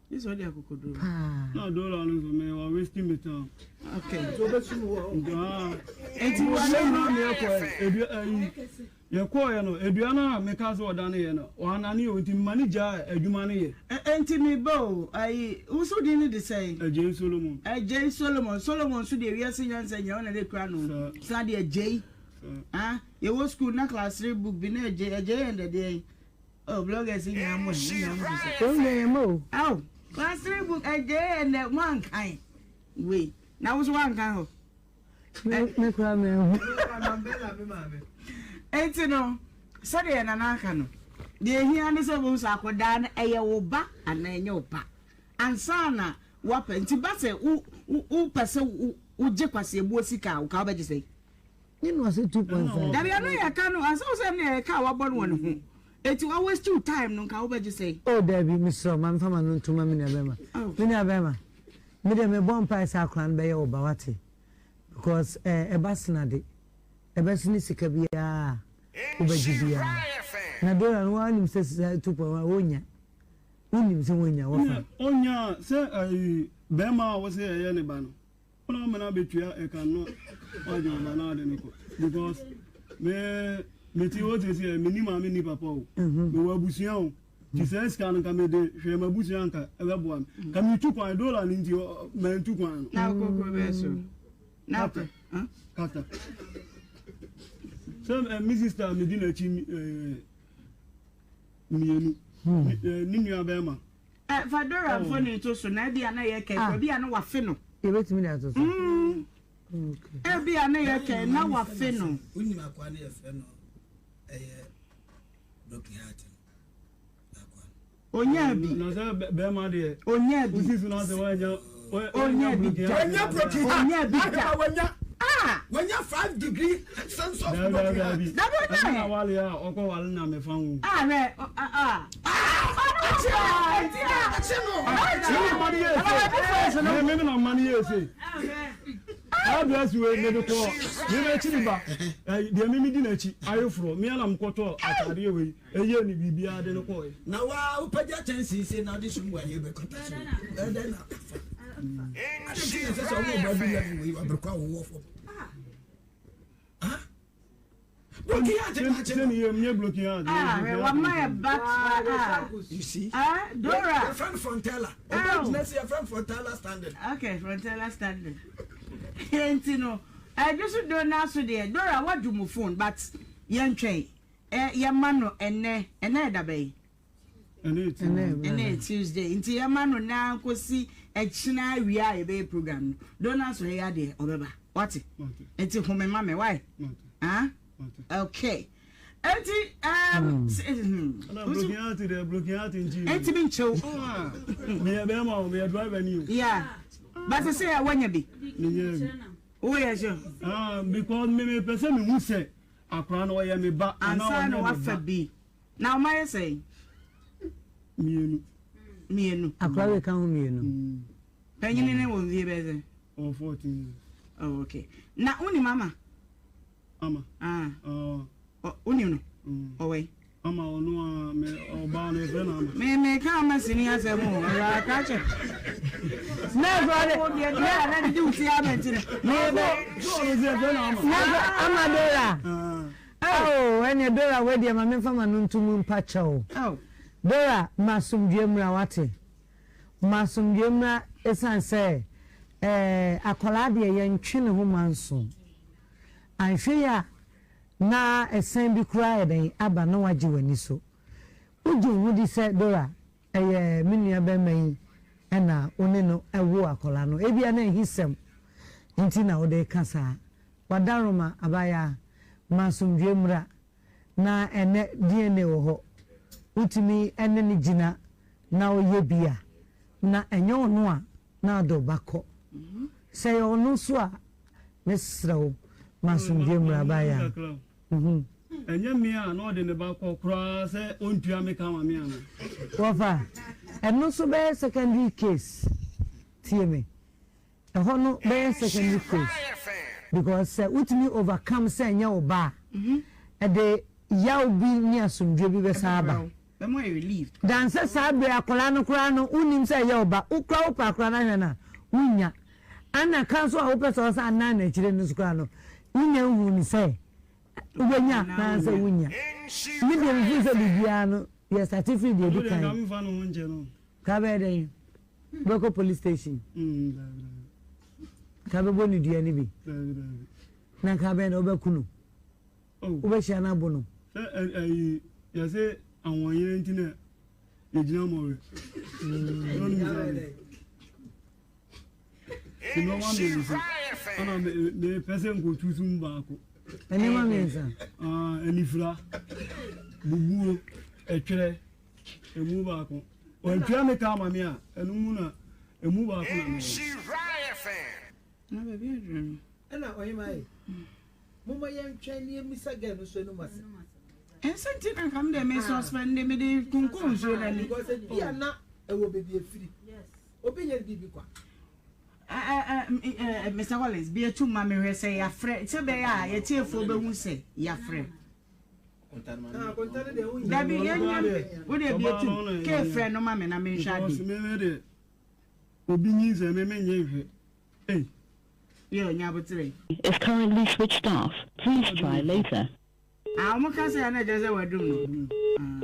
[SPEAKER 3] Gye sɛ ɔde akokoduro.
[SPEAKER 4] Paa.
[SPEAKER 2] Na dɔla no nso mɛ wa waste me time.
[SPEAKER 3] Okay.
[SPEAKER 5] Nti wobɛsu no wɔ hɔ.
[SPEAKER 2] Nti aa.
[SPEAKER 3] Nti
[SPEAKER 2] wɔ ne na mɛ kɔ edu ayi. Yɛkɔeɛ no, aduan a mekaa sɛ ɔdane yɛ no, wannane o, nti mema no gyaee adwuma no yɛ.
[SPEAKER 3] Enti me ba o, ayi, wo so din no de sɛn?
[SPEAKER 2] Agyei Solomon.
[SPEAKER 3] Agyei Solomon, Solomon nso deɛ wiase nyansa nyinaa wo na na ekura no.
[SPEAKER 2] Saa.
[SPEAKER 3] Saa deɛ Agyei.
[SPEAKER 2] Saa.
[SPEAKER 3] Ah, yɛwɔ school na class three book bi na Agyei, Agyei and ɛdeɛn? Oh, bloggers yi nyinaa mo ɛ, mo nyinaa mo fi sɛ.
[SPEAKER 4] Wɔn deɛ yɛn mma o.
[SPEAKER 3] Aw, class three book Agyei and mo ankan wei, na wo nso woankan hɔ?
[SPEAKER 4] Me koraa manhu.
[SPEAKER 3] Enti no, sɛdeɛ Nana aka no, deɛ ɛhia ne sɛ wobɛhu sɛ akwadaa no ɛyɛ wo ba anaa ɛnyɛ wo ba ansa na woapɛ. Nti ba sɛ wopɛ sɛ wogye kwaseɛbuo sika a, wo ka wobɛgye sɛn?
[SPEAKER 4] Ne na ɔse 2.5.
[SPEAKER 3] Dabi ɛno yɛ ka no asɛ wo sɛ ɛno yɛ ka a wabɔ no wɔ ne ho eti wa waste wo time no nka wobɛgye sɛn.
[SPEAKER 4] Oh dabi mesrɛ wo ma memfa m'ano nto ma me nua bɛrima me nua bɛrima me deɛ mebɔ mpaeɛ sɛ akwadaa no bɛyɛ wo ba wate because eh, ɛba sena de ɛbɛsene sika biara a wobɛgye biara na Dora no wonim sɛ sika 2.1 wonya wonim sɛ wonya wɔfa.
[SPEAKER 2] Ɔnya sɛ ayi bɛrima a wɔsɛ ɛyɛ ne ba no. Wona wo mena bɛtua ɛka no wagye wo ba na ade no kɔ because me mete hɔ sɛsi ɛ menni maame nni papa o mhm. mewɔ abusua o nti sɛ sika no nka mede hwɛ m'abusua nka ɛbɛboa me nka metu kwan dola no nti mantu kwan no
[SPEAKER 3] na wokɔkuro bɛɛ so na
[SPEAKER 2] kata kata sɛ me sister medi n'akyi mmienu hmm. ne nua bɛrima
[SPEAKER 3] Ɛ fa Dora mfoni to so na ebia na ɛyɛ kɛn
[SPEAKER 4] Ah.
[SPEAKER 3] ebia na wafe no.
[SPEAKER 4] Yɛbɛtumi de ato so.
[SPEAKER 3] Mm.
[SPEAKER 4] Okay.
[SPEAKER 3] Ebia na ɛyɛ kɛn na wafe no.
[SPEAKER 6] Wonim akoa no yɛfrɛ no ɛyɛ broken heart no akoa no.
[SPEAKER 3] Onyaa bi.
[SPEAKER 2] Na sɛ bɛrima deɛ.
[SPEAKER 3] Onyaa bi.
[SPEAKER 2] Wosi so na sɛ wanya.
[SPEAKER 3] Onyaa bi da.
[SPEAKER 6] Wanya broken heart.
[SPEAKER 3] Onyaa bi da.
[SPEAKER 6] Ahema wanya.
[SPEAKER 3] Ah.
[SPEAKER 6] Wanya 5 degree sense of broken heart.
[SPEAKER 3] Dabi onyaa.
[SPEAKER 2] Ɛna na wale a ɔkɔ wale na mefa ho.
[SPEAKER 3] Ah hwɛ ah ah.
[SPEAKER 6] Akyi no.
[SPEAKER 2] Mímí na mma ni yé ese. Address wei mede kɔ mímí akyiri ba deɛ mímí di n'akyi ayeforɔ mi anam kɔtɔ ataadeɛ wei eye ni biribiara de no kɔɛ.
[SPEAKER 6] Na wa wopagya kyɛnsee sei na wode sum wayɛ bɛkɔta so ɛdɛn na afa ade nti na ɛsɛ sɛ ɔmo ɔba bi level wei wabrɛkɔ a wɔwɔ fam broken heart na akye
[SPEAKER 2] no sɛ yɛ broken heart
[SPEAKER 3] ah wama yɛ back ah
[SPEAKER 6] you see
[SPEAKER 3] ah Dora
[SPEAKER 6] your friend frontella ɔba gyina si your friend frontella standing
[SPEAKER 3] okay frontella standing nti no ɛdwo so do na so deɛ Dora wadu mu phone but yɛntwɛn ɛ yɛma no ɛnɛ ɛnɛ ɛda bɛyi ɛnɛ Tuesday nti yɛma no naa nkosi ɛkyina awia a yɛbɛyɛ program no Dora so ɛyɛ adeɛ ɔbɛba wate nti home ma me why ah okay nti um,
[SPEAKER 2] broken heart deɛ broken heart nti
[SPEAKER 3] nti mi nkyɛw
[SPEAKER 2] meyɛ bɛrima o meyɛ driver ni o
[SPEAKER 3] yeah but sɛ yɛ wanya bi
[SPEAKER 2] menyɛ bi
[SPEAKER 3] woyɛ sure
[SPEAKER 2] ah because me mepɛ sɛ mehu sɛ akora no ɔyɛ me ba anaa
[SPEAKER 3] ansa
[SPEAKER 2] ɔnyɛ
[SPEAKER 3] na
[SPEAKER 2] me
[SPEAKER 3] wafa
[SPEAKER 2] ba
[SPEAKER 3] bi na ɔma yɛ sɛn
[SPEAKER 2] mmienu
[SPEAKER 3] mmienu
[SPEAKER 4] Akora wei ka ho mmienu.
[SPEAKER 3] panyini ne wɔ mfie bɛyɛ sɛ
[SPEAKER 2] ɔwɔ 14 years
[SPEAKER 3] oh, okay na wonim ama
[SPEAKER 2] ama
[SPEAKER 3] ah
[SPEAKER 2] ah
[SPEAKER 3] wonim no
[SPEAKER 2] mm.
[SPEAKER 3] ɔwɔ yi
[SPEAKER 2] ama ɔno a me ɔbaa no yɛfrɛ no ama
[SPEAKER 3] me me ka ama sini asɛm o ɔyɛ aka kyɛ
[SPEAKER 4] Na ɛfɛ ɔde
[SPEAKER 3] wo deɛ deɛ na de di wo ti ama nti no
[SPEAKER 4] me bɛ
[SPEAKER 2] so ɔno sɛ yɛfrɛ no ama
[SPEAKER 4] na ɛfɛ ama Dora.
[SPEAKER 2] Ah.
[SPEAKER 4] Oh, ɛneɛ Dora wei deɛ ma memfa m'ano nto mu mpa kyɛw.
[SPEAKER 3] oh
[SPEAKER 4] Dora, ma asomdwoeɛ mmra wate. Ma asomdwoeɛ mmra ɛsiane sɛ eh, akwadaa deɛ yɛntwe ne ho manso. Anhwɛ yi a na ɛsɛn bi koraa ayɛ dɛn aba na wagye w'ani so. Wogye wo ho di sɛ Dora ɛyɛ me nua barima yi na wo ne no woo akwadaa no. Ebia na ahisɛm nti na wode reka saa. Wadaroma abaayaa, ma asomdwoeɛ mmra. Na ɛnnɛ DNA wɔ hɔ. Wotumi ne no gyina na ɔyɛ bi a, na ɛnyɛ ɔno a na ade wo ba kɔ. Sɛ ɛyɛ ɔno nso a, mesrɛ wo ma asomdwoeɛ mmra abaayaa. Mhm.
[SPEAKER 2] Ɛnyɛ me a na ɔde ne ba kɔ koraa sɛ ɔntua me ka ma me anaa?
[SPEAKER 4] Wɔfa, ɛno nso bɛyɛ secondary case. Tie me. Ɛhɔ no bɛyɛ secondary case because sɛ wotumi overcome sɛ ɛnyɛ wo ba a, ɛde yaw bi ne asomdwoeɛ bi bɛsan aba. Than sɛ saa berɛ akwadaa no koraa no wonnim sɛ ɛyɛ wo ba, wo koraa wopɛ akwadaa no ahwɛ no a, wonnya. Ɛna ka nso a wopɛ sɛ ɔsan nan n'akyire no nso koraa no, wonnya nhuu no sɛ wobɛnya anaasɛ wonnya. Me deɛ mefeel sɛ biribiara no yɛ starte firi deɛ ɛdi
[SPEAKER 2] Ɔno deɛ nka
[SPEAKER 4] kan.
[SPEAKER 2] memfa ne ho nkyɛ no.
[SPEAKER 4] Ka bɛyɛ dɛn? Wobɛkɔ police station?
[SPEAKER 2] Mm, daabi, daabi.
[SPEAKER 4] Ka bɛbɔ ne dua no bi?
[SPEAKER 2] Daabi, daabi.
[SPEAKER 4] Na ka bɛyɛ dɛn? Wobɛko no?
[SPEAKER 2] Oh.
[SPEAKER 4] Wobɛhyia no abo no?
[SPEAKER 2] Sɛ ɛ ɛyi yɛsɛ ahoɔyere nti na yɛgyina mmɔwerɛ. Ɔno saa de. Nneɛma mmiɛnsa ɛna mepɛ sɛ nkɔtu so mu baako.
[SPEAKER 4] Nneɛma mmiɛnsa?
[SPEAKER 2] Ah, anifira, bubuo, ɛtwerɛ, emu baako. Wantua me ka ama me a, ɛno mu na emu baako na mewɔ.
[SPEAKER 3] Na baabi adwene no.
[SPEAKER 5] Ɛna ɔhema yi. Momma yɛntwɛn na yɛmmisa girl no nso anom asɛm.
[SPEAKER 3] Ɛnsɛ nti na nka me deɛ me suspend de mede kunkum nsuo no ani.
[SPEAKER 5] Because ebia na ɛwɔ baabi efiri. Obi nyɛ ne biribi kwa.
[SPEAKER 3] Mr. Collins, bi etu ma mehwɛ sɛ yɛafrɛ sɛ bɛyɛ a yɛtiefoɔ bɛhu sɛ yɛafrɛ. Dabi yɛnyɛ wo deɛ bi etu kee frɛ no ma me na menhwɛ ade.
[SPEAKER 2] Because me me de obi nyinsɛn me me nye nhwɛ. Ei.
[SPEAKER 3] Yɛ nya abotere.
[SPEAKER 7] Is currently switched off. Please try later.
[SPEAKER 3] Ah ɔmo ka sɛ na ɛkyerɛ sɛ wadum no. Ah.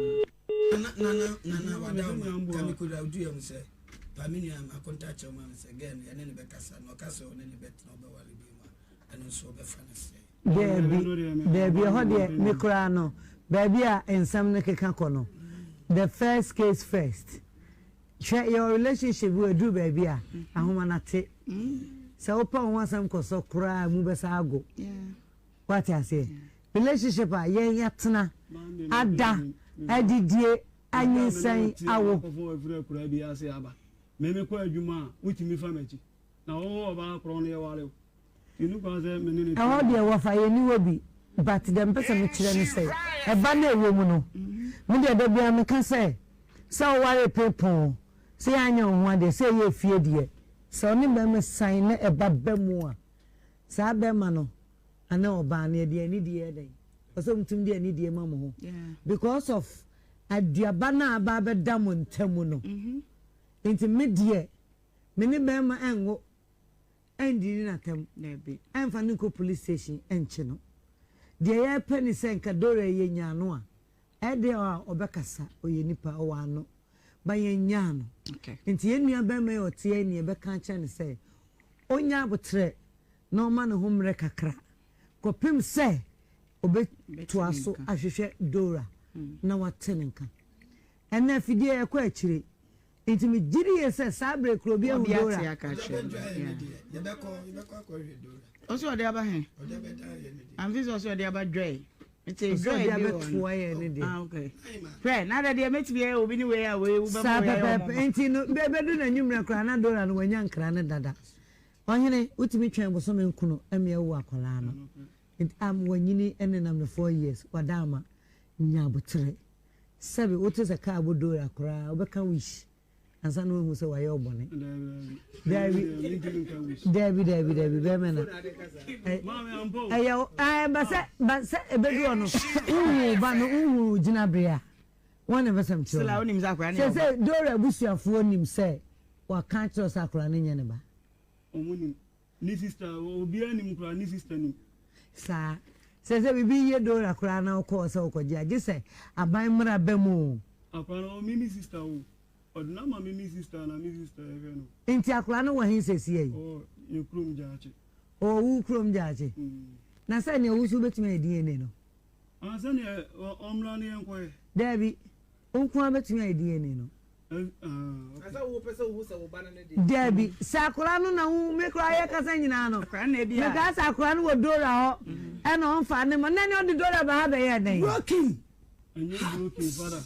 [SPEAKER 6] Nana nana nana wadaoma ka me kura odu yam sɛ pa me nua akonta kyerɛ ma me sɛ girl no yɛne ne bɛkasa na ɔka sɛ ɔne ne bɛtena ɔbɛware bi mu a ɛno nso ɔbɛfa no sɛ.
[SPEAKER 4] Daabi daabi ɛhɔ deɛ me koraa no baabi a nsɛm no keka kɔ no the first case first hwɛ yɛwɔ relationship bi wɔ ɛduru baabi a ahoma no ate sɛ wopɛ wo ho asɛm kɔsɔ koraa mu bɛsa ago. Wate aseɛ? Relationship a yɛn yɛatena, ada, adidie, anyinsɛn, awo.
[SPEAKER 2] Akɔfo afiri akuraa bi ase aba. Me mekɔ adwuma a, wotumi fa m'akyi. Na wo ɔbaa korɔ no yɛware wo. Nti ɛni kwan sɛ me ne no te.
[SPEAKER 4] Ɛhɔ deɛ wɔfa yɛnni hɔ bi but deɛ mepɛ sɛ mekyerɛ ne sɛ ɛba no a ɛwɔ mu no me deɛ da biara meka sɛ sɛ woware pepɔn sɛ yɛanyɛ wo ho adeɛ sɛ ɛyɛ efie deɛ sɛ wo ne barima san na ɛba ba mu a Saa bɛɛma no anaa ɔbaa no yɛde anidie yɛ dɛn? Ɔsɛ ɔmo tumi de anidie ma mo ho because of aduaba no a aba abɛda mo ntamu no nti me deɛ me ne bɛɛma ɛnwo ɛndidi n'atam ɛnfa no nkɔ police station ɛnkye no deɛ yɛpɛ ne sɛ nka Dora yi yɛnyaa no a ɛdeɛ a ɔbɛkasa ɔyɛ nipa ɔwɔ ano ba yɛnyaa no nti yɛn nua bɛɛma yi ɔte yɛn ni yɛbɛka akyerɛ no sɛ Ɔnya aboterɛ na ɔma ne ho mmerɛ kakra kɔpem sɛ ɔbɛtoa so ahwehwɛ Dora na wate ne nka. Ɛnnɛ afidie ɛkɔ akyire nti megye di yie sɛ saa berɛ kura obi ahu Dora.
[SPEAKER 3] Ɔsɛ ɔde aba he? Amfi sɛ ɔsɛ ɔde aba dwɛe. Nti
[SPEAKER 4] Ɔsɛ
[SPEAKER 3] dwɛe
[SPEAKER 4] ɔde
[SPEAKER 3] bi wɔ hɔ
[SPEAKER 4] abɛtoa
[SPEAKER 3] no.
[SPEAKER 4] yɛn ne deɛ.
[SPEAKER 3] Ah, okay. Hwɛ, na adɛ deɛ mɛtumi ayɛ obi ne wei a wei wobɛma
[SPEAKER 4] Saa
[SPEAKER 3] wei ayɛ
[SPEAKER 4] pɛpɛɛpɛ.
[SPEAKER 3] ɔmɔmɔ.
[SPEAKER 4] Nti no, bɛbɛdu n'anwummerɛ koraa na Dora no wanya nkra no dada. Ɔhene, wotumi twɛn bosome nkono ma awu akwadaa no. Nti am wanyini nenam ne 4 years, wada ama. Nya aboterɛ. Sɛbe wote sɛ kaa bɔ Dora koraa, wobɛka wish ansa na woahu sɛ wayɛ wo bɔne. Daabi, daabi, daabi, daabi, bɛrima na ɛyɛ wo ɛɛ ba sɛ ba sɛ ebedu hɔ no, wohu wo ba no, wohu wo gyinabere a, wɔn na ɛbɛsɛm kyerɛ
[SPEAKER 3] Sila,
[SPEAKER 4] wo.
[SPEAKER 3] wonim sɛ akwadaa no
[SPEAKER 4] Sɛ
[SPEAKER 3] yɛ wo ba.
[SPEAKER 4] sɛ Dora abusuafoɔ nim sɛ waka akyerɛ wo sɛ akwadaa no nyɛ ne ba.
[SPEAKER 2] Ɔmo nim. Ne sister, obiara nim koraa, ne sister nim.
[SPEAKER 4] Saa. Sɛ sɛ biribi yɛ Dora koraa na wokɔɔ sɛ wokɔgye a, gye sɛ aban mmara ba mu o.
[SPEAKER 2] Akwadaa no, ɔwɔ me me sister o. Ɔde no ama me me sister na me sister ɛhwɛ no.
[SPEAKER 4] Nti akwadaa no wɔ he seesei yi?
[SPEAKER 2] Ɔwɔ yɛ kurom Gyaakye.
[SPEAKER 4] Ɔwɔ wo kurom Gyaakye? Na sɛ nea wo nso wobɛtumi ayɛ DNA no?
[SPEAKER 2] Ah, sɛdeɛ ɔmmra ne yɛnkɔyɛ.
[SPEAKER 4] Daabi, wo nko ara bɛtumi ayɛ DNA no.
[SPEAKER 2] Ah, okay.
[SPEAKER 4] Daabi, sɛ akwadaa no na wo me koraa yɛkasa nyinaa no, mekaa sɛ akwadaa no wɔ Dora hɔ ɛna ɔmfa ne ma, na ɛne ɔde Dora ba ha bɛyɛɛ dɛn?
[SPEAKER 6] Broken.
[SPEAKER 2] Ɛnyɛ broken fada.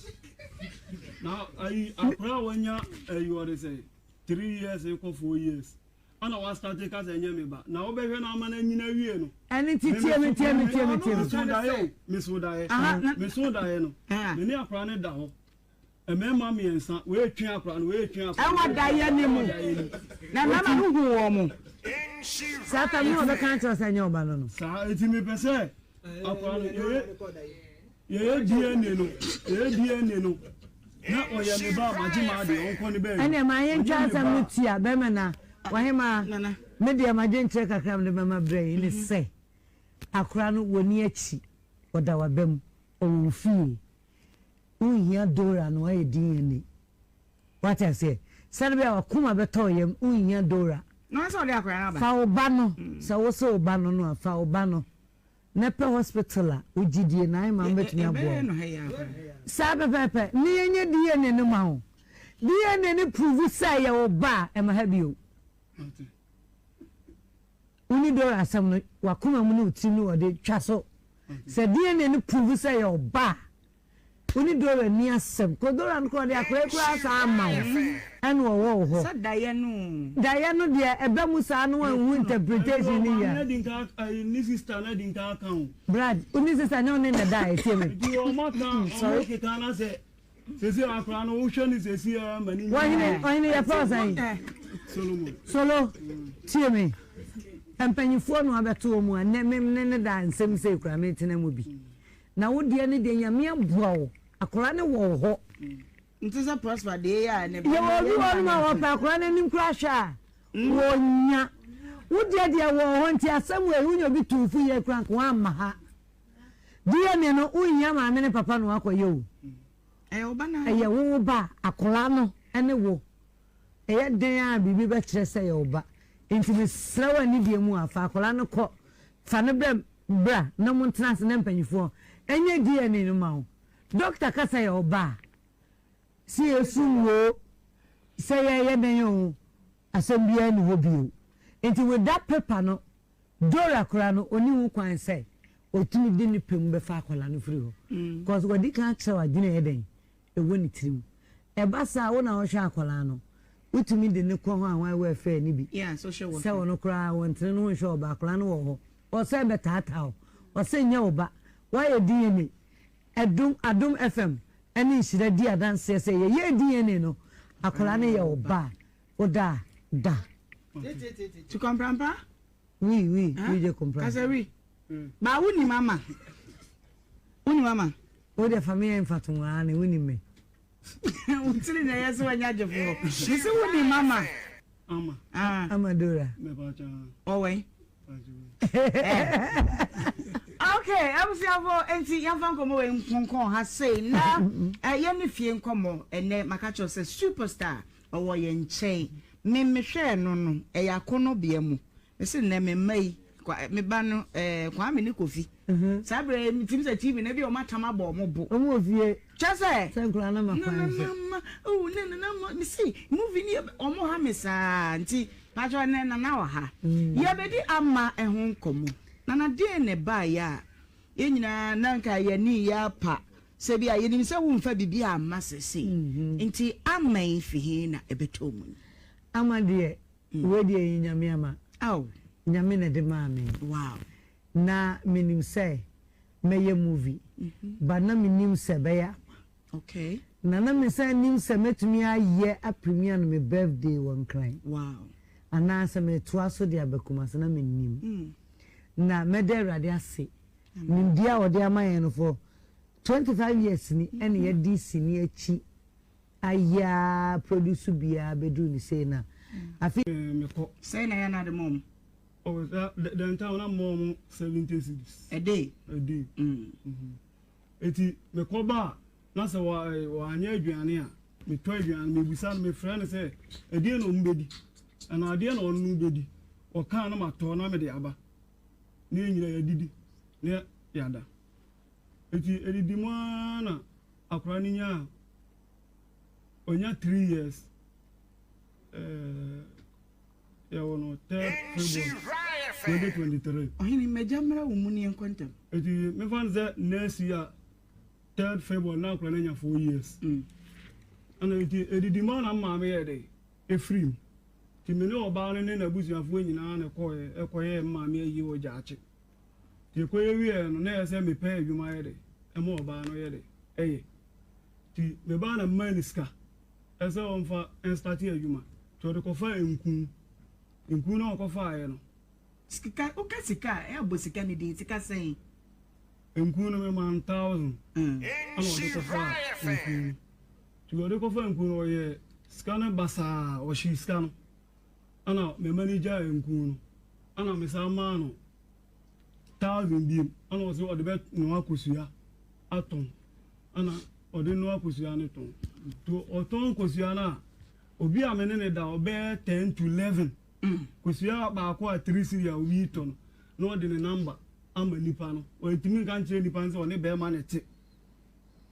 [SPEAKER 2] Na ayi akwadaa a wanya ayi ɔde sɛ 3 years kɔ 4 years ana wa start ka sɛ ɛnyɛ me ba na wobɛhwɛ no ama no anyina awie no.
[SPEAKER 4] Ɛne nti tie me tie me tie me tie me.
[SPEAKER 2] Meso daeɛ o meso daeɛ meso daeɛ no me ne akwadaa no da hɔ mmarima mmiɛnsa wei twe akwadaa no wei twe akwadaa no.
[SPEAKER 3] Ɛwɔ daeɛ no mu na mmarima no hu wɔn mo.
[SPEAKER 4] Saa tam no ɔbɛka akyerɛ sɛ ɛnyɛ ɔba no no.
[SPEAKER 2] Saa eti mepɛ sɛ akwadaa no yɛyɛ yɛyɛ DNA no yɛyɛ DNA no na ɔyɛ me ba a magye maa deɛ ɔnkɔ ne baabi.
[SPEAKER 4] Ɛnna ɛma yɛntwa asɛm no tia bɛrima na wahema me deɛ madwe nkyerɛ kakra mede bɛma berɛ yi ne sɛ akora no wɔni akyi ɔda waba mu ɔwɔ wo fie wonhia Dora no ayɛ DNA wate aseɛ sɛde bɛyɛ a wakoma bɛtɔ wo yam wonhia Dora
[SPEAKER 3] Na wɔn sɛ ɔde akwadaa no aba.
[SPEAKER 4] fa wo ba no sɛ wo sɛ wo ba no no a fa wo ba no na pɛ hospital a wogye die na ayɛ ma wobɛtumi aboa wo saa pɛpɛɛpɛ ne yɛnyɛ DNA no ma wo DNA no prove sɛ yɛ wo ba a ɛma ha bio wo ne Dora asɛm no wakoma mu ne wo tirim ne wɔde twa so sɛ DNA no prove sɛ yɛ wo ba a. Wo ne Dora nni asɛm. Kɔ Dora no koraa ɔde akwadaa yi koraa san ama wo ɛna ɔwɔ wo hɔ.
[SPEAKER 3] Sɛ daeɛ no o.
[SPEAKER 4] Daeɛ no deɛ ɛba mu saa na wanhu interpretation no yie a.
[SPEAKER 2] Ɛnti ɔmaame no adi nka ayi ne sister no adi nka aka o.
[SPEAKER 4] Brad, wo ne sister nyɛ wo ne na daeɛ tie me.
[SPEAKER 2] Nti wɔn aka wɔn keka na sɛ sɛsi akwadaa no wohwɛ no sɛsi a ma ne nyina.
[SPEAKER 4] Ɔhene, ɔhene yɛfrɛ wo sɛn?
[SPEAKER 2] Solomon.
[SPEAKER 4] Solo, tie me. Mpanyinfoɔ na wabɛto wɔn mu a nnɛ me ne ne da nsɛm sei koraa metena mu bi. Na wo deɛ no deɛ Nyame aboa wo akwadaa no wɔ wo hɔ.
[SPEAKER 3] Nte sɛ Prosper deɛ yi a ne ba
[SPEAKER 4] Yɛwɔ obi wɔ hɔnom a wɔpɛ akwadaa no anim koraa hwɛ a wɔnya. Wo deɛ deɛ wɔ hɔ nti asɛm wei wonya obi tuu fo yie koraa nka wamma ha. DNA no wonhia maame ne papa na wakɔyɛ o.
[SPEAKER 3] Ɛyɛ wo ba no
[SPEAKER 4] Ɛyɛ wo ba a akwadaa no ne wo. Ɛyɛ dɛn a biribi bɛkyerɛ sɛ ɛyɛ wo ba. Nti mesrɛ wo anidie mu a fa akwadaa no kɔ fa no brɛ Bra na montena ase na mpanyinfoɔ nyɛ DNA no ma wo. Doctor ka sɛ yɛ wo ba a, sɛ yɛsum wo oo, sɛ yɛyɛ dɛn oo, asɛm biara nni hɔ bio. Nti with that paper no, Dora koraa no ɔnni ho kwan sɛ ɔtumi de ne pɛ mu bɛfa akwadaa no firi hɔ. Cause wadi kan akyerɛ wo adwene a ɛyɛ dɛn ɛwɔ ne tirim. Ɛba saa a, wo na wohwɛ akwadaa no, wotumi de no kɔ hɔ a hwan welfare no bi sɛ ɔno koraa wɔntene ne ho nhwɛ ɔba, akwadaa no wɔ hɔ. Ɔsɛ bɛtaataa wo. Ɔsɛ nyɛ wo ba. Woayɛ DNA. Ɛdom, Adom FM ɛne Nhyira di adanseɛ sɛ yɛyɛɛ DNA no, akwadaa no yɛ wo ba a, woda a, da.
[SPEAKER 3] Tu comprends pas?
[SPEAKER 4] Oui, oui, oui, je comprends.
[SPEAKER 3] Kasa oui. Ba wonim ama. Wonim ama.
[SPEAKER 4] Wo deɛ fa me yɛ mfatoho aa ne wonim me.
[SPEAKER 3] Wo tiri na ɛyɛ sɛ wanya gyefoɔ. Mese wonim ama.
[SPEAKER 2] Ama.
[SPEAKER 3] Ah.
[SPEAKER 4] Ama Dora.
[SPEAKER 3] Ɔwɛn. Okay, abusuafo nti yɛmfa nkɔmmɔ wei nkonkɔn ha sei na yɛne fie nkɔmmɔ ɛnɛ maka kyerɛ sɛ superstar ɔwɔ yɛn nkyɛn me mehwɛɛ no no ɛyɛ akɔnnɔbea mu mese nnɛ me mma yi me ba no Kwame ne Kofi saa berɛ metumi sɛ TV no bi ɔmo atam abɔ ɔmo bo
[SPEAKER 4] ɔmo wɔ fie
[SPEAKER 3] kyɛ sɛ
[SPEAKER 4] sɛ nkura no ma kwan so
[SPEAKER 3] nanama oh ne nanama mese movie ni ɔmo ha me saa nti patro ne nana wɔ ha mm. yɛbɛdi ama ɛho nkɔmmɔ nana deɛn na ɛbaeɛ a yɛn nyinaa na nka yɛne yɛ apa sɛ bi a yɛnim sɛ womfa biribi amma sese mm-hmm. nti ama yi fi he na ɛbɛtɔ mu
[SPEAKER 4] ama deɛ mm. wei deɛ yɛ nyame ama nyame na ɛde maa me
[SPEAKER 3] wow
[SPEAKER 4] Na menim sɛ mɛyɛ movie but na mennim sɛ ɛbɛyɛ ama.
[SPEAKER 3] Okay.
[SPEAKER 4] Na na mesan nim sɛ mɛtumi ayɛ a premiere no me birthday wɔ Nkran.
[SPEAKER 3] Wow.
[SPEAKER 4] Anaa sɛ metoa so de aba Kumasi na mennim. Na mɛda Awurade ase nimdeɛ a ɔde ama yɛn no for 25 years ni ɛna yɛadi sini akyi ayɛ a produce biara bɛduru ne sei na afe.
[SPEAKER 2] Mekɔ.
[SPEAKER 3] Sɛn na ɛyɛ na ade ma wɔn?
[SPEAKER 2] Oh, that, the, the time na mɔ ɔmo 70 cedis.
[SPEAKER 3] A day?
[SPEAKER 2] A day. Mm. Mm-hmm. Eti mekɔ ba a na sɛ wɔanyɛ aduane a metɔ aduane mebusa no mefrɛ no sɛ ɛdeɛ na ɔmo bɛdi ɛna adeɛ na ɔno bɛdi ɔkaa na matɔ na mede aba na yɛn nyinaa yɛadidi na yɛada eti edidi mu ara na akwadaa no nyaa ɔnya 3 years ɛɛ. Yɛwɔ no third February 2023.
[SPEAKER 3] Ɔhene, m'agya mmra wo mu ne yɛnkɔ ntɛm.
[SPEAKER 2] Eti mefa no sɛ next year third February na akwadaa no anya 4 years. Ɛna nti edidi mu a na maame yɛ dɛ efiri mu. Nti me ne ɔbaa no ne n'abusuafoɔ nyinaa na ɛkɔɛ ɛkɔyɛɛ maame ayie wɔ Gyaakye. Nti ɛkɔyɛ wieɛ no na ɛyɛ sɛ mepɛ adwuma yɛ dɛ ɛma ɔbaa no yɛ dɛ ɛyɛ. Nti mebaa na mmaa no sika. Ɛsɛ ɔmfa nstate adwuma. Nti ɔde kɔfaa nku. Nku no a ɔkɔfaeɛ no.
[SPEAKER 3] Sika, woka sika a, ɛyɛ abɔ sika no din. Sika sɛn?
[SPEAKER 2] Nku no memaa no thousand. Ɛna ɔde kɔfaa nku no. Nti ɔde kɔfaa nku no, ɔyɛɛ sika no basaa. Ɔhyee sika no. Ɛna me manager nku no. Ɛna mesan maa no thousand biom. Ɛna ɔse ɔde bɛnoa kosua atɔn. Ɛna ɔde noa kosua no tɔn. Nti ɔtɔn kosua no a, obi a me ne no da ɔbɛyɛ ten to 11. Kosua baako a 3 cedi a obi tɔ no, na ɔde ne number ama nipa no. Ɔntumi nka nkyerɛ nipa no sɛ ɔne bɛrima na ɛte.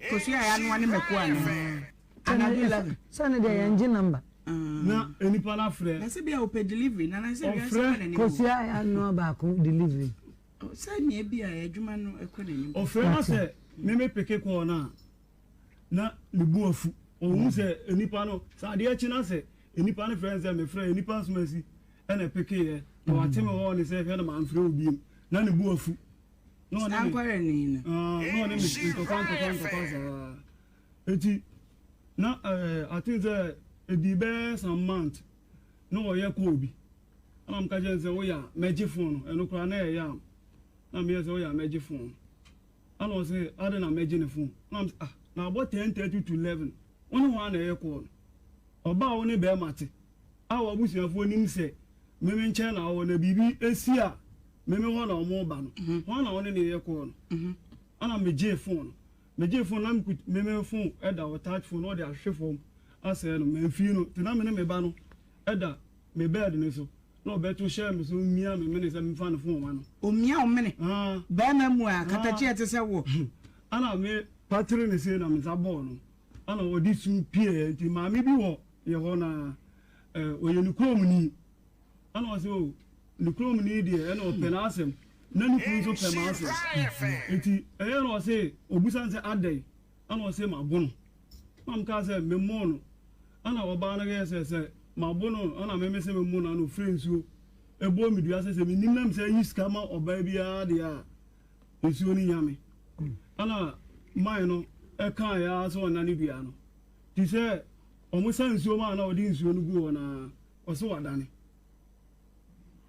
[SPEAKER 3] Kosua a yɛanoa ne mako anaa? Anadwo 11.
[SPEAKER 4] Sɛ ne deɛ yɛngye number.
[SPEAKER 2] Na nipa no afrɛ.
[SPEAKER 3] Na sɛ bia ɔpɛ delivery na na sɛ wiase kɔ n'anim.
[SPEAKER 4] Kosua a yɛanoa baako delivery.
[SPEAKER 3] Sɛ nea bi a adwuma no kɔ n'anim.
[SPEAKER 2] Ɔfrɛ na sɛ me me peke call no a. na ne bo afu. Ɔhu sɛ nnipa no, sɛ adeɛ kye na sɛ nnipa no frɛ no sɛ mefrɛ nnipa asomasi ɛna ɛpekeeɛ na wate me hɔ ne sɛ hwɛ na mamfrɛ wo biom na ne bo afu. Na ɔne me, ah, na ɔne me ntɔkwa ntɔkwa ntɔkwa saa. Eti na eh, I think sɛ ɛdii bɛyɛ some month na ɔyɛ kɔɔ bi. Ɛna meka kyerɛ no sɛ woyɛ a mɛgye phone no, ɛno koraa na ɛyɛ am. Na meyɛ sɛ woyɛ a mɛgye phone no. Ɛna ɔse adɛn na mɛgye ne phone? Ɛna mese ah na abɔ 10:30 to 11 wo ne hwan na ɛyɛ call no? Ɔbaa a wo ne bɛɛma te a w'abusuafoɔ nim sɛ me me nkyɛn na wowɔ na biribi si a me me hɔ na wɔn ba no hwan na wo ne no yɛ call no? Ɛna megyee phone no. Megyee phone no na mekut me me phone ɛda hɔ touch phone na ɔde ahwehwe fam asɛe no mamfii no nti na me ne me ba no ɛda me bed no so. Na ɔbɛto hyɛɛ me so mia me mene sɛ memfa ne fon ma no.
[SPEAKER 3] Omia wo mene? Barima mu a, katakye a ɛte sɛ wo.
[SPEAKER 2] Ɛna me patiri ne sei na me nsa bɔɔ no. Ɛna ɔde su pieeɛ nti maame bi wɔ yɛ hɔ na ɔyɛ ne kurom ni. Ɛna ɔse o ne kurom ni deɛ ɛna ɔpɛ n'asɛm na ne kunu nso pɛ m'asɛm. Nti ɛyɛ na ɔse ɔbusa no sɛ adɛn? Ɛna ɔse mabo no. Ɛna mekaa sɛ memmɔɔ no. Ɛna ɔbaa no yɛɛ sɛ sɛ mabo no ɛna me mese memmo no ɛna ɔfrɛɛ nsuo ɛbɔɔ me dua sɛ sɛ mennim na mesɛ yi sika ma ɔbaa biara deɛ a nsuo no nya me. Ɛna man no ɛkaeɛ ara sɛ ɔnane dua no. Nti sɛ ɔmo sa nsuo maa na ɔde nsuo no guu hɔ no ara ɔse wadane.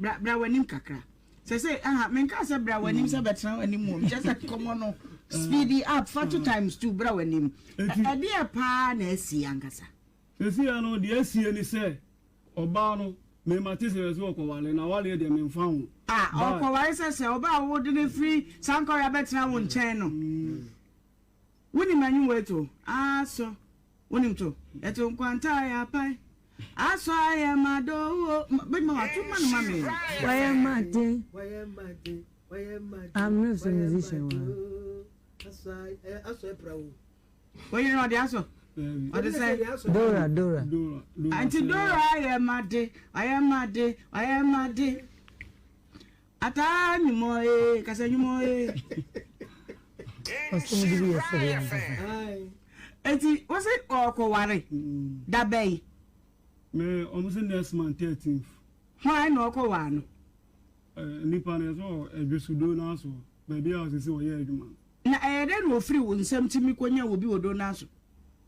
[SPEAKER 3] Bra bra w'anim kakra. Sɛsɛ aha menkaa sɛ bra w'anim sɛ bɛtena w'anim wom kyɛ sɛ nkɔmmɔ no speedy up fa to times two bra w'anim. Ɛdeɛ paa na asie ankasa?
[SPEAKER 2] Seesei no deɛ asie ne sɛ ɔbaa no me mate sɛ yɛsɛ ɔkɔware na awareɛ deɛ memfa ho.
[SPEAKER 3] Ah ɔkɔware sɛ sɛ ɔbaa a wode no firi Sankɔre abɛtena wo nkyɛn no wonim anwummerɛ to ah so Wonim to? Ɛto nkwanta a yɛapae. Asɔ ayɛ ma dɔ o. Bɛma wato ma no ma me.
[SPEAKER 4] Wayɛ ma de. I'm not a musician wa.
[SPEAKER 3] Oyere no ɔde asɔ. Ɔde sɛ.
[SPEAKER 4] Dora Dora.
[SPEAKER 3] Nti Dora ayɛ ma de, ayɛ ma de, ayɛ ma de. Ataa nwumɔ ee, kasa nwumɔ ee.
[SPEAKER 4] Ɔsɛ mo de bi yɛ sɛdeɛ ankasa.
[SPEAKER 3] Eti wosi ɔkɔware da bɛyi?
[SPEAKER 2] Me ɔmo sɛ next month 13th.
[SPEAKER 3] Hwan na ɔkɔware no?
[SPEAKER 2] Nipa no yɛsɛ ɔwɔ Adwesudo no aso baabi a ɔsɛ sɛ ɔyɛ adwuma no.
[SPEAKER 3] Na ɛyɛ dɛn na ofiri wo nsam tumi kɔnya obi wɔ do no aso?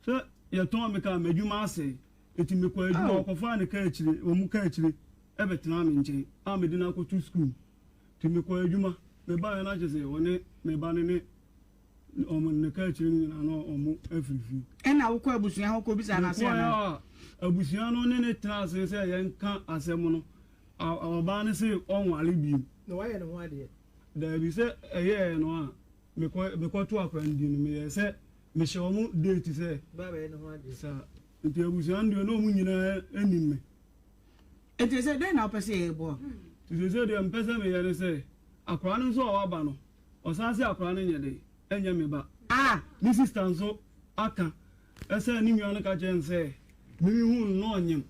[SPEAKER 2] Sɛ yɛtɔn me kaa m'adwuma asɛe eti mekɔ adwuma ɔkɔfaa ne kaa akyire wɔn kaa akyire. bɛtenaa me nkyɛn a mede no akɔto sukuu. Nti mekɔɔ adwuma, mebaeɛ no akyɛ sɛ ɔne me ba no ne wɔn ne kaakyire no nyinaa na wɔn afiri fie.
[SPEAKER 3] Ɛna wokɔ abusua hɔ kɔbisa no ase anaa?
[SPEAKER 2] Mekɔɛ a abusua no ne ne tena ase sɛ yɛnka asɛm no, ɔbaa no se ɔnware bio.
[SPEAKER 5] Na wayɛ ne ho adeɛ?
[SPEAKER 2] Daabi, sɛ ɛyɛɛ no a mekɔ mekɔto akora no din no meyɛɛ sɛ mehyɛ wɔn date sɛ saa. Nti abusua no deɛ na wɔn nyinaa nim me.
[SPEAKER 3] Enti sɛ dɛn na wopɛ sɛ yɛyɛ boa wo?
[SPEAKER 2] Nti seesei deɛ mepɛ sɛ meyɛ ne sɛ, akwadaa no nso a waba no, ɔsan se akwadaa no nyɛ dɛn? Ɛnyɛ me ba.
[SPEAKER 3] Ah!
[SPEAKER 2] Ne sista nso aka sɛ ne nua no ka kyerɛɛ no sɛ, me mehuu no na ɔnyem.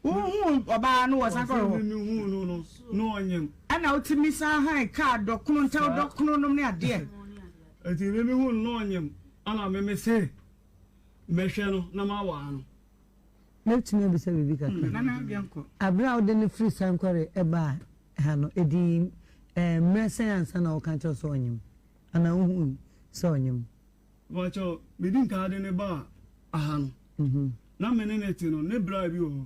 [SPEAKER 3] Wohuu ɔbaa no wɔ sakɔre hɔ?
[SPEAKER 2] Ɔse me mehuu no no, na ɔnyem.
[SPEAKER 3] Ɛna wotumi san han kaa dɔkono, ntɛw dɔkono nom ne adeɛ.
[SPEAKER 2] Nti me mehuu no na ɔnyem, ɛna me mese mɛhwɛ no na mawaa no.
[SPEAKER 4] Mɛtumi abisa biribi kakra? Bere a wode no firi Sankore baa ha no, ɛdii mmerɛ sɛn ansa na wɔka kyerɛ wo sɛ ɔnyem? Anaa wohui sɛ ɔnyem?
[SPEAKER 2] Mepakyɛw, medi nkan de no baa ha no, na me ne no te no, ne bra bi wɔ hɔ,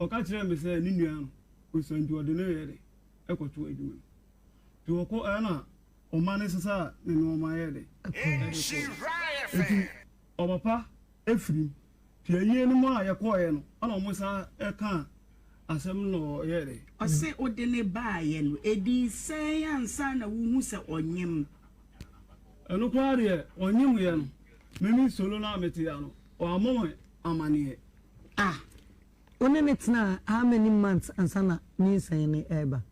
[SPEAKER 2] ɔka kyerɛɛ me sɛ ne nua no, ɔsua nti ɔde no reyɛ dɛn? Ɛkɔto adwuma mu. Nti ɔkɔ ɛna ɔma no sesaa ne nnoɔma yɛɛ dɛn? Ɛde kɔɔ. Nti ɔpapa firim. Nti ayie no mu a yɛkɔeɛ no, ɛna wɔn san kaa asɛm no na ɔyɛɛ dɛ.
[SPEAKER 3] Ɔse wode no baeɛ no, ɛdii sɛn ansa na wohu sɛ ɔnyem?
[SPEAKER 2] Ɛno koraa deɛ, ɔnyemeɛ no, me me solo no a mete ha no, wammɔ me amaneɛ.
[SPEAKER 3] Ah!
[SPEAKER 4] Wo ne no tenaa how many months ansa na nyinsɛn no reba?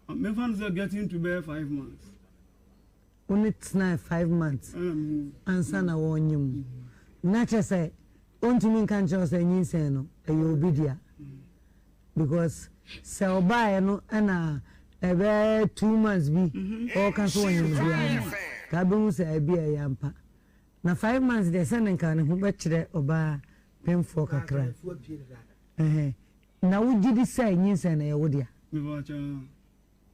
[SPEAKER 2] Memfa no sɛ getting to bɛyɛ 5 months.
[SPEAKER 4] Wo ne tenae 5 months ansa na wɔrenyem wo. Na kyerɛ sɛ ɔntumi nka nkyerɛ wo sɛ nyinsɛn no ɛyɛ obi dea. Because sɛ ɔbaeɛ no ɛna ɛbɛyɛ 2 months bi ɔreka sɛ ɔnyem biara no. Nka wobɛhu sɛ ebia ɛyɛ ampa. Na 5 months deɛ, sɛ ne nka ne ho bɛkyerɛ ɔbaa pemfoɔ kakra. Ɛhɛn. Na wogye di sɛ nyinsɛn no ɛyɛ wo dea?
[SPEAKER 2] Mepakyɛ.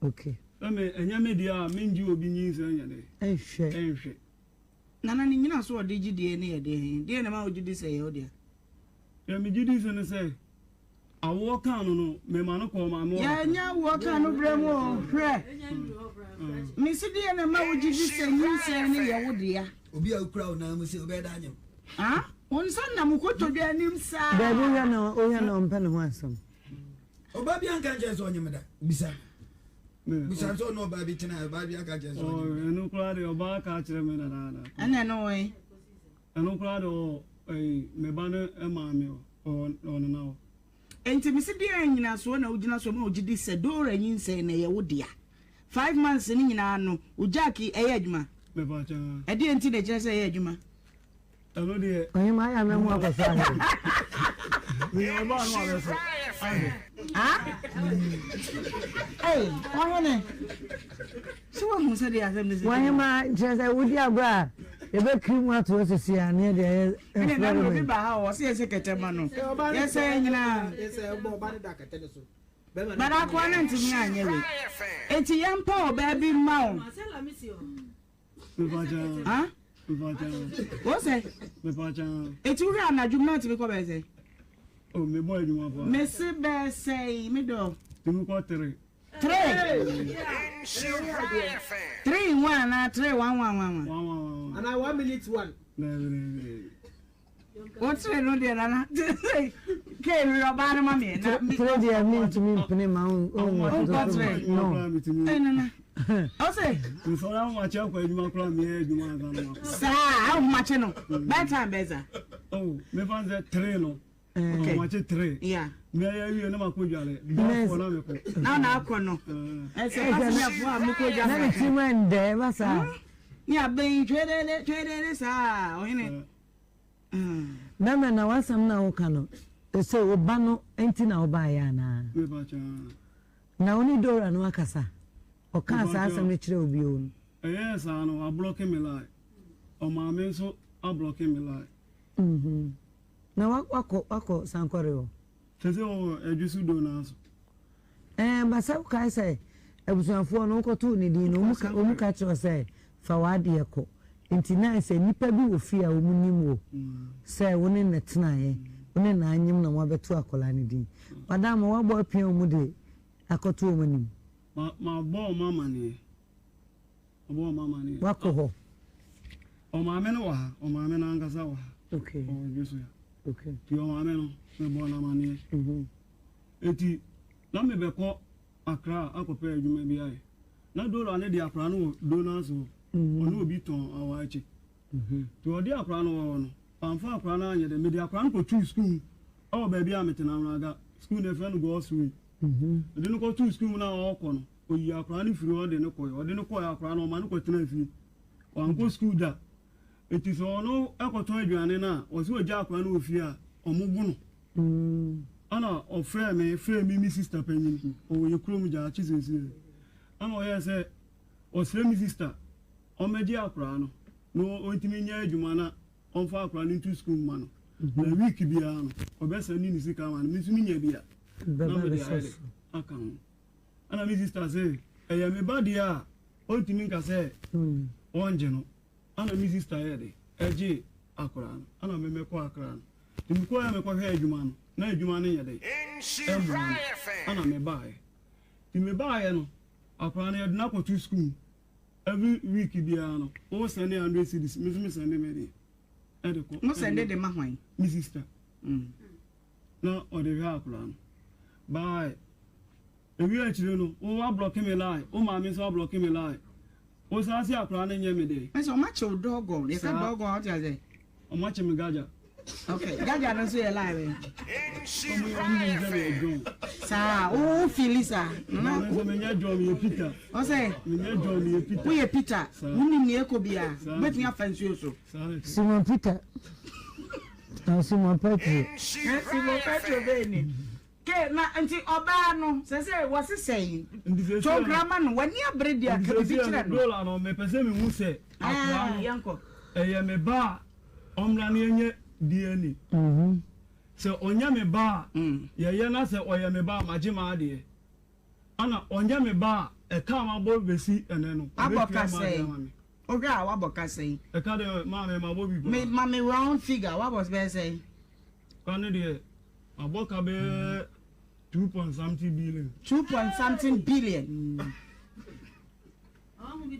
[SPEAKER 4] Okay.
[SPEAKER 2] Sɛ me ɛnyɛ me deɛ a, mengye obi nyinsɛn nyɛ dɛ?
[SPEAKER 4] Ɛnhwɛ.
[SPEAKER 2] Ɛnhwɛ.
[SPEAKER 3] Nana, ne nyina so ɔde gye die ne yɛ deɛ he? Deɛ na ma wogye di sɛ ɛyɛ wo dea?
[SPEAKER 2] Deɛ megye di sɛ ne sɛ awoɔ kaa no no, mema no kɔɔ maame hɔ kakra.
[SPEAKER 3] Yɛnyɛ awoɔ kaa no berɛ mu o, hwɛ. Mese deɛ na ma wogye di sɛ nyinsɛn no yɛ wo dea?
[SPEAKER 6] Obi a okura wo nan mu sɛ wobɛyɛ dɛ anyem.
[SPEAKER 3] Ah, wo nsa nam wo kotodwe anim saa.
[SPEAKER 4] Dabi, wohwɛ no, wohwɛ no ɔmpɛ ne ho asɛm.
[SPEAKER 6] Ɔbaa bi anka nkyɛn sɛ ɔnyem da, bisa no. Bisa no sɛ ɔne ɔbaa bi tena, ɔbaa bi aka nkyɛn sɛ ɔnyem da.
[SPEAKER 2] Ɛno koraa deɛ ɔbaa ka kyerɛ me dadaada.
[SPEAKER 3] Ɛna ɛno wɔ he?
[SPEAKER 2] Ɛno koraa deɛ ɔwɔ ɛyi me ba no maame hɔ, ɔwɔ nana hɔ.
[SPEAKER 3] Enti mese deɛn nnyinasoɔ na wogyina so ma wogye di sɛ Dora nyinsɛn no ɛyɛ wo dea? 5 months no nyinaa no wo Jack ɛyɛ adwuma?
[SPEAKER 2] Mepakyɛ.
[SPEAKER 3] Ɛdeɛn nti na ɛkyerɛ sɛ ɛyɛ adwuma?
[SPEAKER 2] Ɛno deɛ.
[SPEAKER 4] Ɔhema ayɛ a mɛho akɔ so ahwɛ.
[SPEAKER 2] Meyɛ ɔbaa no abɛso ahwɛ.
[SPEAKER 3] Ah? Ei, ɔhene. So woahu sɛdeɛ asɛm no si teɛ?
[SPEAKER 4] Wahema, kyerɛ sɛ wodi agorɔ a yɛbɛkiri mu ato hɔ sisi a ne yɛde ayɛ
[SPEAKER 3] Ɛne na obi
[SPEAKER 4] experiment.
[SPEAKER 3] ba ha ɔ, ɔsɛ yɛsɛ kɛtɛ ma no. Yɛsɛ yɛn nyinaa. But akoa no ntumi anyɛ wei. Enti yɛmpa ɔbaa bi mma wo.
[SPEAKER 2] Mepakyɛ. Mepakyɛ.
[SPEAKER 3] Wo sɛ?
[SPEAKER 2] Mepakyɛ.
[SPEAKER 3] Eti wohwɛ anadwo mu na ntumi kɔ bɛyɛ sɛ?
[SPEAKER 2] Oh, mebɔ adwuma paa.
[SPEAKER 3] Mese bɛyɛ sɛn, me dɔ?
[SPEAKER 2] Tumi kɔ 3.
[SPEAKER 3] 3. 3 in 1 anaa 3 1 1 1 1?
[SPEAKER 2] 1 1 1 1.
[SPEAKER 5] Anaa 1 minute 1.
[SPEAKER 2] Dabi dabi dabi.
[SPEAKER 3] Wo 3 no deɛ nana kee were ɔbaa no ma me na.
[SPEAKER 4] 3 deɛ mentumi mpene ma wo
[SPEAKER 3] nkɔ 3.
[SPEAKER 4] No.
[SPEAKER 3] Ee nana. Ɔse.
[SPEAKER 2] Nsɔre ahomakye akɔ adwuma koraa meyɛ adwuma ansa na makɔ.
[SPEAKER 3] Saa ahomakye no bedtime bɛza.
[SPEAKER 2] Oh, mefa sɛ 3 no. Ahomakye 3.
[SPEAKER 3] Yeah.
[SPEAKER 2] Meyɛ awie na makɔ dwale. Bɛyɛ 4 na mekɔ.
[SPEAKER 3] Na na akɔ no. Ɛsɛ passenger a mokɔ dwale.
[SPEAKER 4] Na ne ti mu ɛndɛ ɛba saa.
[SPEAKER 3] Ne abɛn twɛdɛdɛ twɛdɛdɛ saa ɔhene.
[SPEAKER 4] Bɛmɛ na w'asɛm no a woka no sɛ wo ba no nti na wobaeɛ anaa? Na wo ne Dora no akasa? Ɔkaa saa asɛm no kyerɛɛ wo bio no?
[SPEAKER 2] Ɛyɛɛ saa no, wablɔke me line. Ɔmaame nso ablɔke me line.
[SPEAKER 4] Mhm. Na wakɔ wakɔ Sankɔre hɔ?
[SPEAKER 2] Sese ɔwɔ Adwisu do naa so.
[SPEAKER 4] Ɛɛ, ba sɛ wokae sɛ abusuafoɔ no wokɔtoo ne din no, wɔn ka kyerɛ wo sɛ fa w'adeɛ kɔ. Nti na sɛ nnipa bi wɔ fie a wɔn nim wo sɛ wo ne no tenaeɛ, wo ne no anyem na moabɛto akwadaa no din. Madam, woabɔ apia wɔn de akɔto wɔn anim?
[SPEAKER 2] Ma mabɔ wɔn amaneɛ. Mabɔ wɔn amaneɛ.
[SPEAKER 4] Woakɔ hɔ?
[SPEAKER 2] Ɔmaame no wɔ ha. Ɔmaame no ankasa wɔ ha.
[SPEAKER 4] Okay.
[SPEAKER 2] Ɔwɔ dwe so ya.
[SPEAKER 4] Okay.
[SPEAKER 2] Nti ɔmaame no, mebɔɔ no amaneɛ.
[SPEAKER 4] Mm-hmm.
[SPEAKER 2] Enti na mebɛkɔ Accra akɔpɛ adwuma bi ayɛ. Na Dora no de akwadaa no wɔ Donald's hɔ. Ɔne obi tɔn awaakye. Nti ɔde akwadaa no wɔ hɔ no, wamfa akwadaa no anyɛ dɛ. Mede akwadaa no kɔtuu sukuu mu wɔ baabi a mete no, Awraga. Sukuu no yɛfrɛ no God's Way. Mede no kɔtoo sukuu mu no a ɔrekɔ no, ɔyii akwadaa no firii hɔ de no kɔeɛ. Ɔde no kɔeɛ akwadaa no, ɔma no kɔtenaa fie. Wankɔ sukuu da. Enti sɛ ɔno kɔtɔn aduane no a, ɔse ɔgya akwadaa no wɔ fie a, wɔbo no. Ɛna ɔfrɛɛ me, frɛɛ me me sister panyin, ɔwɔ yɛ kurom Gyaakye seesei. Ɛna ɔyɛɛ sɛ ɔsrɛ me sister ɔmmɛgye akwadaa no na ɔntumi nyɛ adwuma na ɔmfa akwadaa no nto sukuu mma no. Na week biara no, ɔbɛsɛnde ne sika ama no. Me nso menya bi a, na mede ayɛ dɛ aka ho. Ɛna me sister se, ɛyɛ me ba deɛ a, ɔntumi nka sɛ ɔngye no. Ana me sister yɛ de ɛgyee akwadaa no ana me mɛkɔ akra no nti mekɔɛ a mekɔhwɛ adwuma no na adwuma no nyɛ dɛ ɛmmoa no ana mebaeɛ nti mebaeɛ no akwadaa no yɛde no akɔto school every week biara no wo sɛnde 100 cedis me nso me sɛnde me deɛ ɛde kɔ.
[SPEAKER 3] Mo sɛnde de ma hwan?
[SPEAKER 2] Me sister na ɔde hwɛ akwadaa no bye. Ewie akyire no, wo woablɔke me line, wo maame nso ablɔke me line. Wo san se akwadaa no nyɛ me dɛ.
[SPEAKER 3] Ɛsɛ ɔmo akye wo dɔgɔn, yɛka
[SPEAKER 2] Saa.
[SPEAKER 3] dɔgɔn a wote aseɛ?
[SPEAKER 2] Ɔmo akye me gagya.
[SPEAKER 3] Ok, gagya no nso yɛ line bɛn?
[SPEAKER 2] Ɔmo yɛ ɔmo nim sɛ meyɛ John.
[SPEAKER 3] Saa, wo wo feeli saa?
[SPEAKER 2] Na me nso menyɛ John, meyɛ Peter.
[SPEAKER 3] Ɔsɛ?
[SPEAKER 2] Menyɛ John, meyɛ Peter.
[SPEAKER 3] Woyɛ Peter,
[SPEAKER 2] Saa.
[SPEAKER 3] wonim nea ɛkɔ biara,
[SPEAKER 2] Saa.
[SPEAKER 3] wobɛtumi afa nsuo so.
[SPEAKER 2] Saa na ɛte.
[SPEAKER 4] Simon Peter, ah Simon Petro.
[SPEAKER 3] Simon Petro bɛn ni? Ke na nti ɔbaa no sɛsɛ wɔse sɛn
[SPEAKER 2] Nti seesei
[SPEAKER 3] to
[SPEAKER 2] no
[SPEAKER 3] nkra ma no w'ani abere deɛ
[SPEAKER 2] nti
[SPEAKER 3] ka biribi
[SPEAKER 2] seesei no
[SPEAKER 3] kyerɛ no.
[SPEAKER 2] Dola no mepɛ sɛ mehu sɛ. Akoa no, ɛyɛ me ba a, ɔmmra na yɛnyɛ DNA. Sɛ ɔnyɛ me ba a, yɛyɛ na sɛ ɔyɛ me ba a, magye m'adeɛ. Ɛna ɔnyɛ me ba a, ɛka a mabɔ bɛsi ɛnnɛ no,
[SPEAKER 3] Wabɔ
[SPEAKER 2] ɔbɛtua
[SPEAKER 3] ka
[SPEAKER 2] m'adeɛ
[SPEAKER 3] sɛn?
[SPEAKER 2] ama me.
[SPEAKER 3] Wohwɛ a wabɔ ka sɛn?
[SPEAKER 2] Ɛka deɛ maame mabɔ bi
[SPEAKER 3] Me
[SPEAKER 2] paa.
[SPEAKER 3] ma me round figure, wabɔ bɛyɛ sɛn?
[SPEAKER 2] Ka no deɛ, mabɔ ka bɛyɛ two point something billion.
[SPEAKER 3] Two point something billion.
[SPEAKER 2] Mabɔ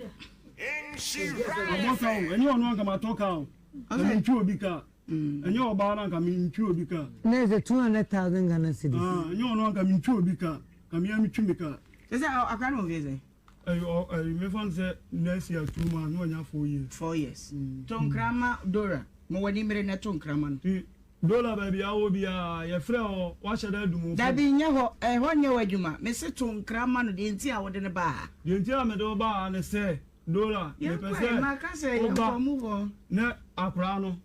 [SPEAKER 2] ka o, ɛnyɛ ɔno anka matɔ kaa o. Na mentwi obi kaa. Ɛnyɛ ɔbaa no anka mentwi obi kaa.
[SPEAKER 4] Na ɛsɛ 200,000 Ghana cedis.
[SPEAKER 2] Ah, ɛnyɛ ɔno anka mentwi obi kaa. Ka me ara metwi me kaa.
[SPEAKER 3] Sɛ sɛ akora no wɔ mfie sɛn?
[SPEAKER 2] Ɛyɛ ɔ ɛyɛ mefa no sɛ next year two months na wanya 4 years.
[SPEAKER 3] 4 years. To nkrama Dora, ma w'ani mmere na to nkrama no.
[SPEAKER 2] Ti Dora, baabi a wɔ biara yɛfrɛ hɔ, wahyɛ dɛ adum wo phone.
[SPEAKER 3] Dabi, nyɛ hɔ, ɛhɔ nyɛ w'adwuma. Mese to nkrama no deɛ nti a wode no baa ha.
[SPEAKER 2] Deɛ nti a mede wo baa ha ne sɛ Dora, mepɛ
[SPEAKER 3] Yɛnkɔ ɛ,
[SPEAKER 2] sɛ
[SPEAKER 3] maka sɛ
[SPEAKER 2] woba
[SPEAKER 3] yɛnkɔ, move on.
[SPEAKER 2] na akwaraa no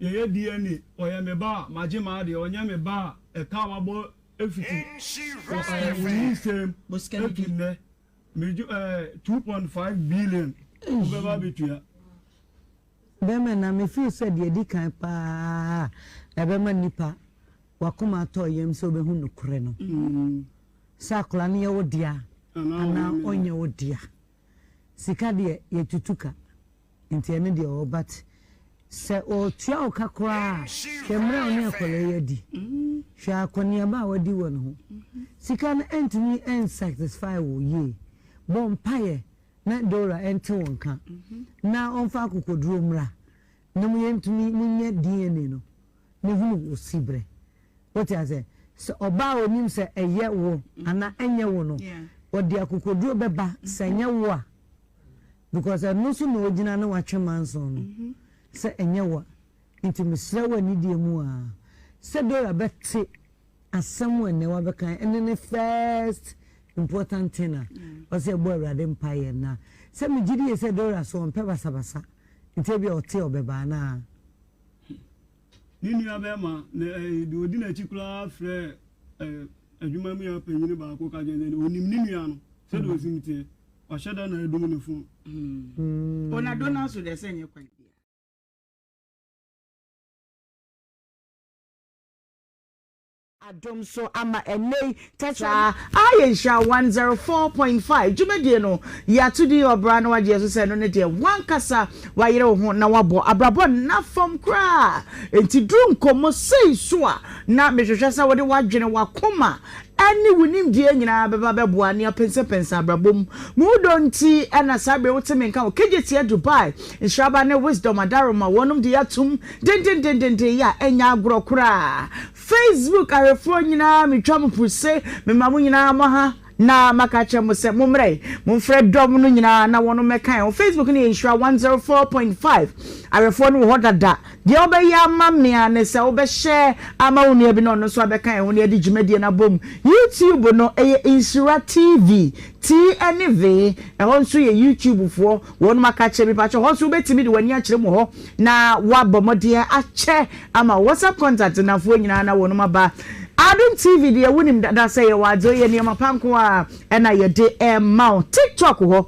[SPEAKER 2] yɛyɛ DNA. Ɔyɛ me ba a, magye m'adeɛ. Ɔnyɛ me ba a, ɛka a wabɔ efiti wɔ ɛɛ wo nyinsɛm
[SPEAKER 3] Bosika ne
[SPEAKER 2] efi
[SPEAKER 3] di.
[SPEAKER 2] nnɛ megye 2.5 billion wobɛba abɛtua.
[SPEAKER 4] Bɛrima na me feel sɛ deɛ di kan paa ɛbɛma nipa wakoma atɔ yam sɛ wobɛhu nokorɛ no sɛ akwadaa no yɛ wo dea anaa ɔnyɛ wo dea. Sika deɛ, yɛtutu ka, nti ɛno deɛ ɔwɔ, but sɛ ɔtua wo ka koraa, hwɛ mmerɛ a wo ne akwadaa yi adi, hwɛ akɔneaba a wadi wɔ ne ho. Sika no ɛntumi ɛnsatisfy wo yie. Bɔ mpaeɛ na Dora ɛnte wo nka na ɔmfa akokoduro mmra na mo yɛntumi monyɛ DNA no na hunu wo siberɛ. Wote aseɛ? Sɛ ɔbaa a ɔnim sɛ ɛyɛ wo anaa ɛnyɛ wo no, ɔde akokoduro bɛba sɛ ɛnyɛ wo a, because ɛno so na ɔgyina na watwe manson no sɛ ɛnyɛ wo a. Nti mesrɛ wo anidie mu a, sɛ Dora bɛte asɛm a ɛnnɛ wabɛka, ɛne ne first important thing a ɔsɛ ɛbɔ Awurade mpaeɛ, na sɛ megye die sɛ Dora so ɔmpɛ basabasa, nti ebia ɔte ɔbɛba anaa.
[SPEAKER 2] Ne nua bɛrima na ɛɛ deɛ ɔdi n'akyi koraa frɛ adwuma mu yɛ panyin baako ka kyerɛ sɛ onim ne nua no sɛdeɛ ɔsi mu teɛ, wahyɛ da na adum ne phone.
[SPEAKER 3] Ona Donald so deɛ sɛ nyɛ kwan bia. Adom so ama ɛnnɛ yi tɛkyerɛma ayɛ nhyira 104.5 dwumadie no yɛato din ɔbra na wagye so sɛ ɛno ne deɛ wankasa wayere wo ho na wabɔ abrabɔ nna fam koraa. Enti duru nkɔmmɔ sei so a, na mehwehwɛ sɛ wode w'adwene, w'akoma ɛne wo nimdeɛ nyinaa bɛba bɛboa ne apɛnsɛpɛnsɛ abrabɔ mu. Mu dɔ nti ɛna saa bere wote me nka wɔ Kejetia Dubai Nhyiraba ne Wisdom Adaroma, wɔnom de yɛatom dendendendenden yɛ a ɛnyɛ agorɔ koraa. Facebook ahwɛfoɔ nyinaa, metwa mo puse, mema mo nyinaa mo ha na maka kyerɛ mo sɛ mommrɛ, momfrɛ dɔm no nyinaa na wɔn mmɛka yɛn ho. Facebook no yɛ Nhyira 104.5. Ahwɛfoɔ no wɔ hɔ dada. Deɛ wobɛyɛ ama me a ne sɛ wobɛhyɛ ama wo nua bi na ɔno nso abɛka yɛn ho na yɛde dwumadie no abom. YouTube no ɛyɛ Nhyira TV, T ne V. Ɛhɔ nso yɛ YouTube foɔ wɔn aka kyerɛ me pakyɛ. Hɔ nso wobɛtumi de w'ani akyerɛ mu hɔ na woabɔ mmɔden akyɛ ama WhatsApp contact nafoɔ nyinaa na wɔn aba Adom TV. Deɛ wonim dada sɛ yɛwɔ adze yɛ nneɛma pa nko a ɛna yɛde ɛma wo. TikTok hɔ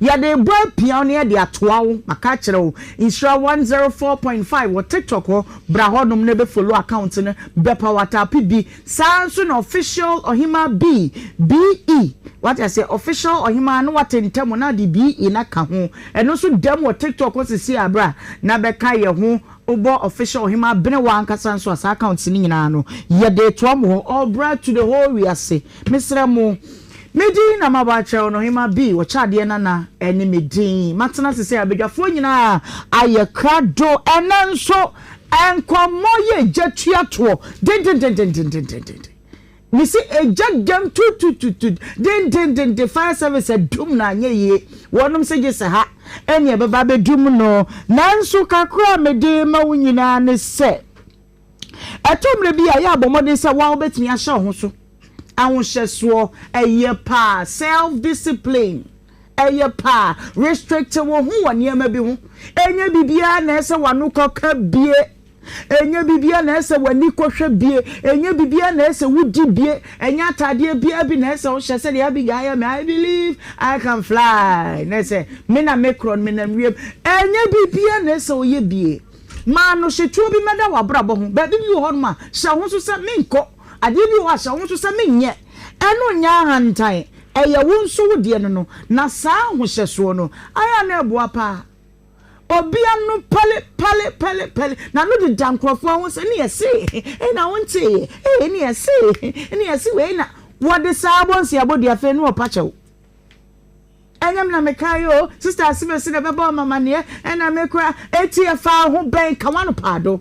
[SPEAKER 3] yɛde bɔ apia wo na yɛde atoa wo. Maka kyerɛ wo, Nhyira 104.5 wɔ TikTok hɔ. Bra hɔnom na ɛbɛfollow account no, bɛpa watape bi. Saa nso na Official Ɔhema B B E, wate aseɛ? Official Ɔhema na wate ntam na de B E na ka ho. Ɛno nso dam wɔ TikTok hɔ sisi abra na bɛka yɛ ho. Wobɔ Official Ɔhema bene wɔ ankasa nso a, saa accounts no nyinaa no yɛde toa mo hɔ. Ɔbra to the whole wiase, mesrɛ mo. Me din na mabɔ akyerɛw no, Ɔhema B, wɔkyɛ adeɛ nana ɛne me din. Matena ase sɛ abadwafoɔ nyinaa ayɛ krado. Ɛnɛ nso nkɔmmɔ yɛ egya tuatoɔ dendendendendendenden. Mesi egya dɛm tutututu dendendenden, fire service adum na anyɛ yie. Wɔnom sɛ gye sɛ ha ɛne ɛbɛba abɛdum no. Nanso kakra a mede ma wo nyinaa ne sɛ, ɛtɔ mmerɛ bi a yɛ abɔ mmɔden sɛ wɔn a wobɛtumi ahyɛ wo ho so. Ahohyɛsoɔ ɛyɛ paa, self discipline ɛyɛ paa. Restrict wo ho wɔ nneɛma bi ho. Ɛnyɛ biribiara na ɛsɛ w'ano kɔka bie. Ɛnyɛ biribiara na ɛsɛ w'ani kɔhwɛ bie. Ɛnyɛ biribiara na ɛsɛ wodi bie. Ɛnyɛ ataadeɛ biara bi na ɛsɛ wohyɛ sɛdeɛ Abigail ayɛ me, I believe I can fly. Na ɛsɛ me na mekorɔ no menam wiem. Ɛnyɛ biribiara na ɛsɛ woyɛ bie. Ma anohyetoɔ bi mmɛda w'abrabɔ ho. Baabi bi wɔ hɔnom a, hyɛ wo ho so sɛ menkɔ. Adeɛ bi wɔ hɔ a, hyɛ wo ho so sɛ menyɛ. Ɛno nyɛ ahantan. Ɛyɛ wo nso wo deɛ no no. Na saa ahohyɛsoɔ no, ayɛ a na ɛboa paa. Obi ano pɛle pɛle pɛle pɛle. N'ano deda nkurɔfoɔ ho sɛ, ne yɛse, ee na wonteeɛ, ee ne yɛse, ne yɛse wei na. Wɔde saa bɔ nseabɔdua afei ne wɔpa kyɛw. Ɛnyɛ me na mekaeɛ o, Sister Asimesi na ɛbɛbɔɔ me amaneɛ, ɛna me koraa, enti ɛfaa ho bɛn ka w'ano paado.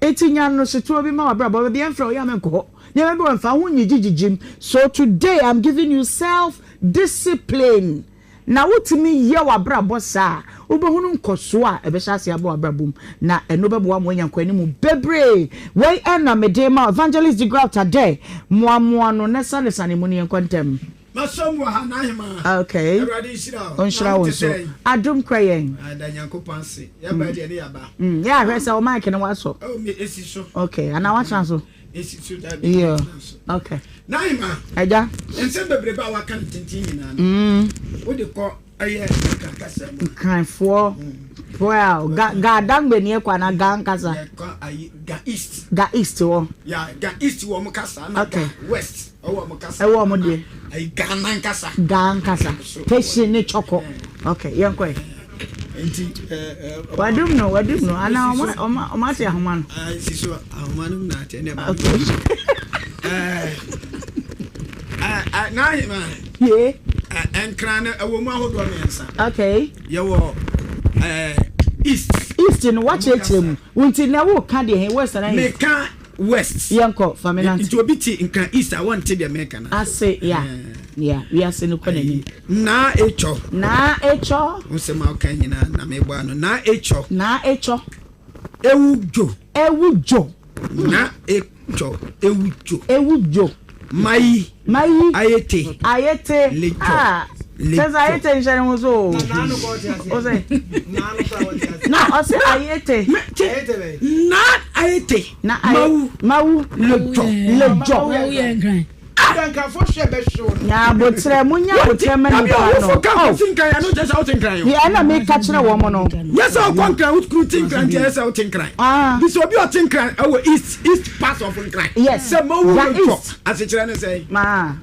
[SPEAKER 3] Enti nya anohyetoɔ bi ma w'abrabɔ, baabi ɛmfrɛ wo yɛ a menkɔ hɔ, nneɛma bi wɔ mfa ho nnyigyigyigyi mu. So today I'm giving you self discipline. Na wotumi yɛ w'abrabɔ saa a, wobɛhunu nkɔsoɔ a ɛbɛhyɛ aseɛ aba w'abrabɔ mu, na ɛno bɛboa ma woanya nkɔanimu bebree. Wei na mede rema wo, Evangelist Digrauta dɛ moamoa no na sanesane mu no yɛnkɔ ntɛm.
[SPEAKER 6] Masɔm wɔ ha n'ahemaa.
[SPEAKER 3] Okay.
[SPEAKER 6] Awurade nhyira wo.
[SPEAKER 3] Ɔnhyira
[SPEAKER 6] Na
[SPEAKER 3] wo
[SPEAKER 6] wo te
[SPEAKER 3] nso.
[SPEAKER 6] sɛn?
[SPEAKER 3] Adom kura yɛn.
[SPEAKER 6] Ah, da Nyankopɔn ase. Yɛba deɛ ne yɛaba.
[SPEAKER 3] Mm, yɛ ahwɛ sɛ wo mic no wasɔ.
[SPEAKER 6] Oh, me esi so.
[SPEAKER 3] Okay, anaa watena so.
[SPEAKER 6] Esi so da bi.
[SPEAKER 3] Yeah.
[SPEAKER 6] Tena so.
[SPEAKER 3] Okay.
[SPEAKER 6] N'ahemaa.
[SPEAKER 3] Agya.
[SPEAKER 6] Nsɛm bebrebe a waka no tenten nyinaa no. Wode kɔ ɛyɛ Nkran kasa mu.
[SPEAKER 3] Nkranfoɔ. Well, ga ga Dangbe ni ɛkɔ anaa ga nkasa.
[SPEAKER 6] Yɛkɔ ayi Ga East.
[SPEAKER 3] Ga East wɔ.
[SPEAKER 6] Yeah, Ga East wɔ ɔmo kasa na
[SPEAKER 3] Okay.
[SPEAKER 6] Ga West ɛwɔ ɔmo kasa.
[SPEAKER 3] Ɛwɔ ɔmo deɛ.
[SPEAKER 6] Ayi Ga nankasa.
[SPEAKER 3] Ga nkasa. Peshi ne Chɔkɔ. Okay, yɛnkɔ ɛ.
[SPEAKER 6] Nti ɛɛ ɛɛ.
[SPEAKER 3] Wadum no, wadum no. Anaa ɔmo ɔmo ɔmo ate ahoma no.
[SPEAKER 6] Ah, esi so ahoma no mu na ate ɛna ɛba.
[SPEAKER 3] Okay.
[SPEAKER 6] Ɛɛ ɛɛ n'ahema.
[SPEAKER 3] Yee.
[SPEAKER 6] Ɛɛ Nkran no ɛwɔ mu ahodoɔ mmiɛnsa.
[SPEAKER 3] Okay.
[SPEAKER 6] Yɛwɔ ɛɛ East.
[SPEAKER 3] East no wakyerɛkyerɛ mu. Nti na woka deɛ he West anaa East?
[SPEAKER 6] Meka West.
[SPEAKER 3] Yɛnkɔ, fa me nante.
[SPEAKER 6] Nti obi te Nkran East a wɔnte deɛ meka no
[SPEAKER 3] ase. Ase, ya. Ya, wiase no kɔ n'anim.
[SPEAKER 6] Naa etsɔ.
[SPEAKER 3] Naa etsɔ.
[SPEAKER 6] Wo nsɛm a woka nyinaa na mebɔ ano. Naa etsɔ.
[SPEAKER 3] Naa etsɔ.
[SPEAKER 6] Ewu dwo.
[SPEAKER 3] Ewu dwo.
[SPEAKER 6] Na etsɔ ewu dwo.
[SPEAKER 3] Ewu dwo.
[SPEAKER 6] Mayi.
[SPEAKER 3] Mayi.
[SPEAKER 6] Ayete.
[SPEAKER 3] Ayete.
[SPEAKER 6] Letsɔ.
[SPEAKER 3] Ah. Kyɛ sɛ ayete nhyɛ ne ho so o. Ɔsɛ. Na ɔsɛ ayete.
[SPEAKER 6] Na ayete.
[SPEAKER 3] Na aye.
[SPEAKER 6] Mawu.
[SPEAKER 3] Mawu.
[SPEAKER 6] Letsɔ.
[SPEAKER 3] Letsɔ.
[SPEAKER 8] Mawu yɛ nkran.
[SPEAKER 3] Nya aboterɛ, monya aboterɛ ma nipa no.
[SPEAKER 6] Dabi ɔwofo ka nkosi nkran ɛno nkyɛ sɛ wote nkran o.
[SPEAKER 3] Deɛ ɛna meka kyerɛ wɔn no.
[SPEAKER 6] Nyɛ sɛ wokɔ nkran wo kunu te nkran nti ɛyɛ sɛ wote nkran. Bisa obi a ɔte nkran ɛwɔ east east part of nkran.
[SPEAKER 3] Yes.
[SPEAKER 6] Sɛ mawu
[SPEAKER 3] Ga
[SPEAKER 6] edwɔ
[SPEAKER 3] east.
[SPEAKER 6] asekyerɛ ne sɛn?
[SPEAKER 3] Maa.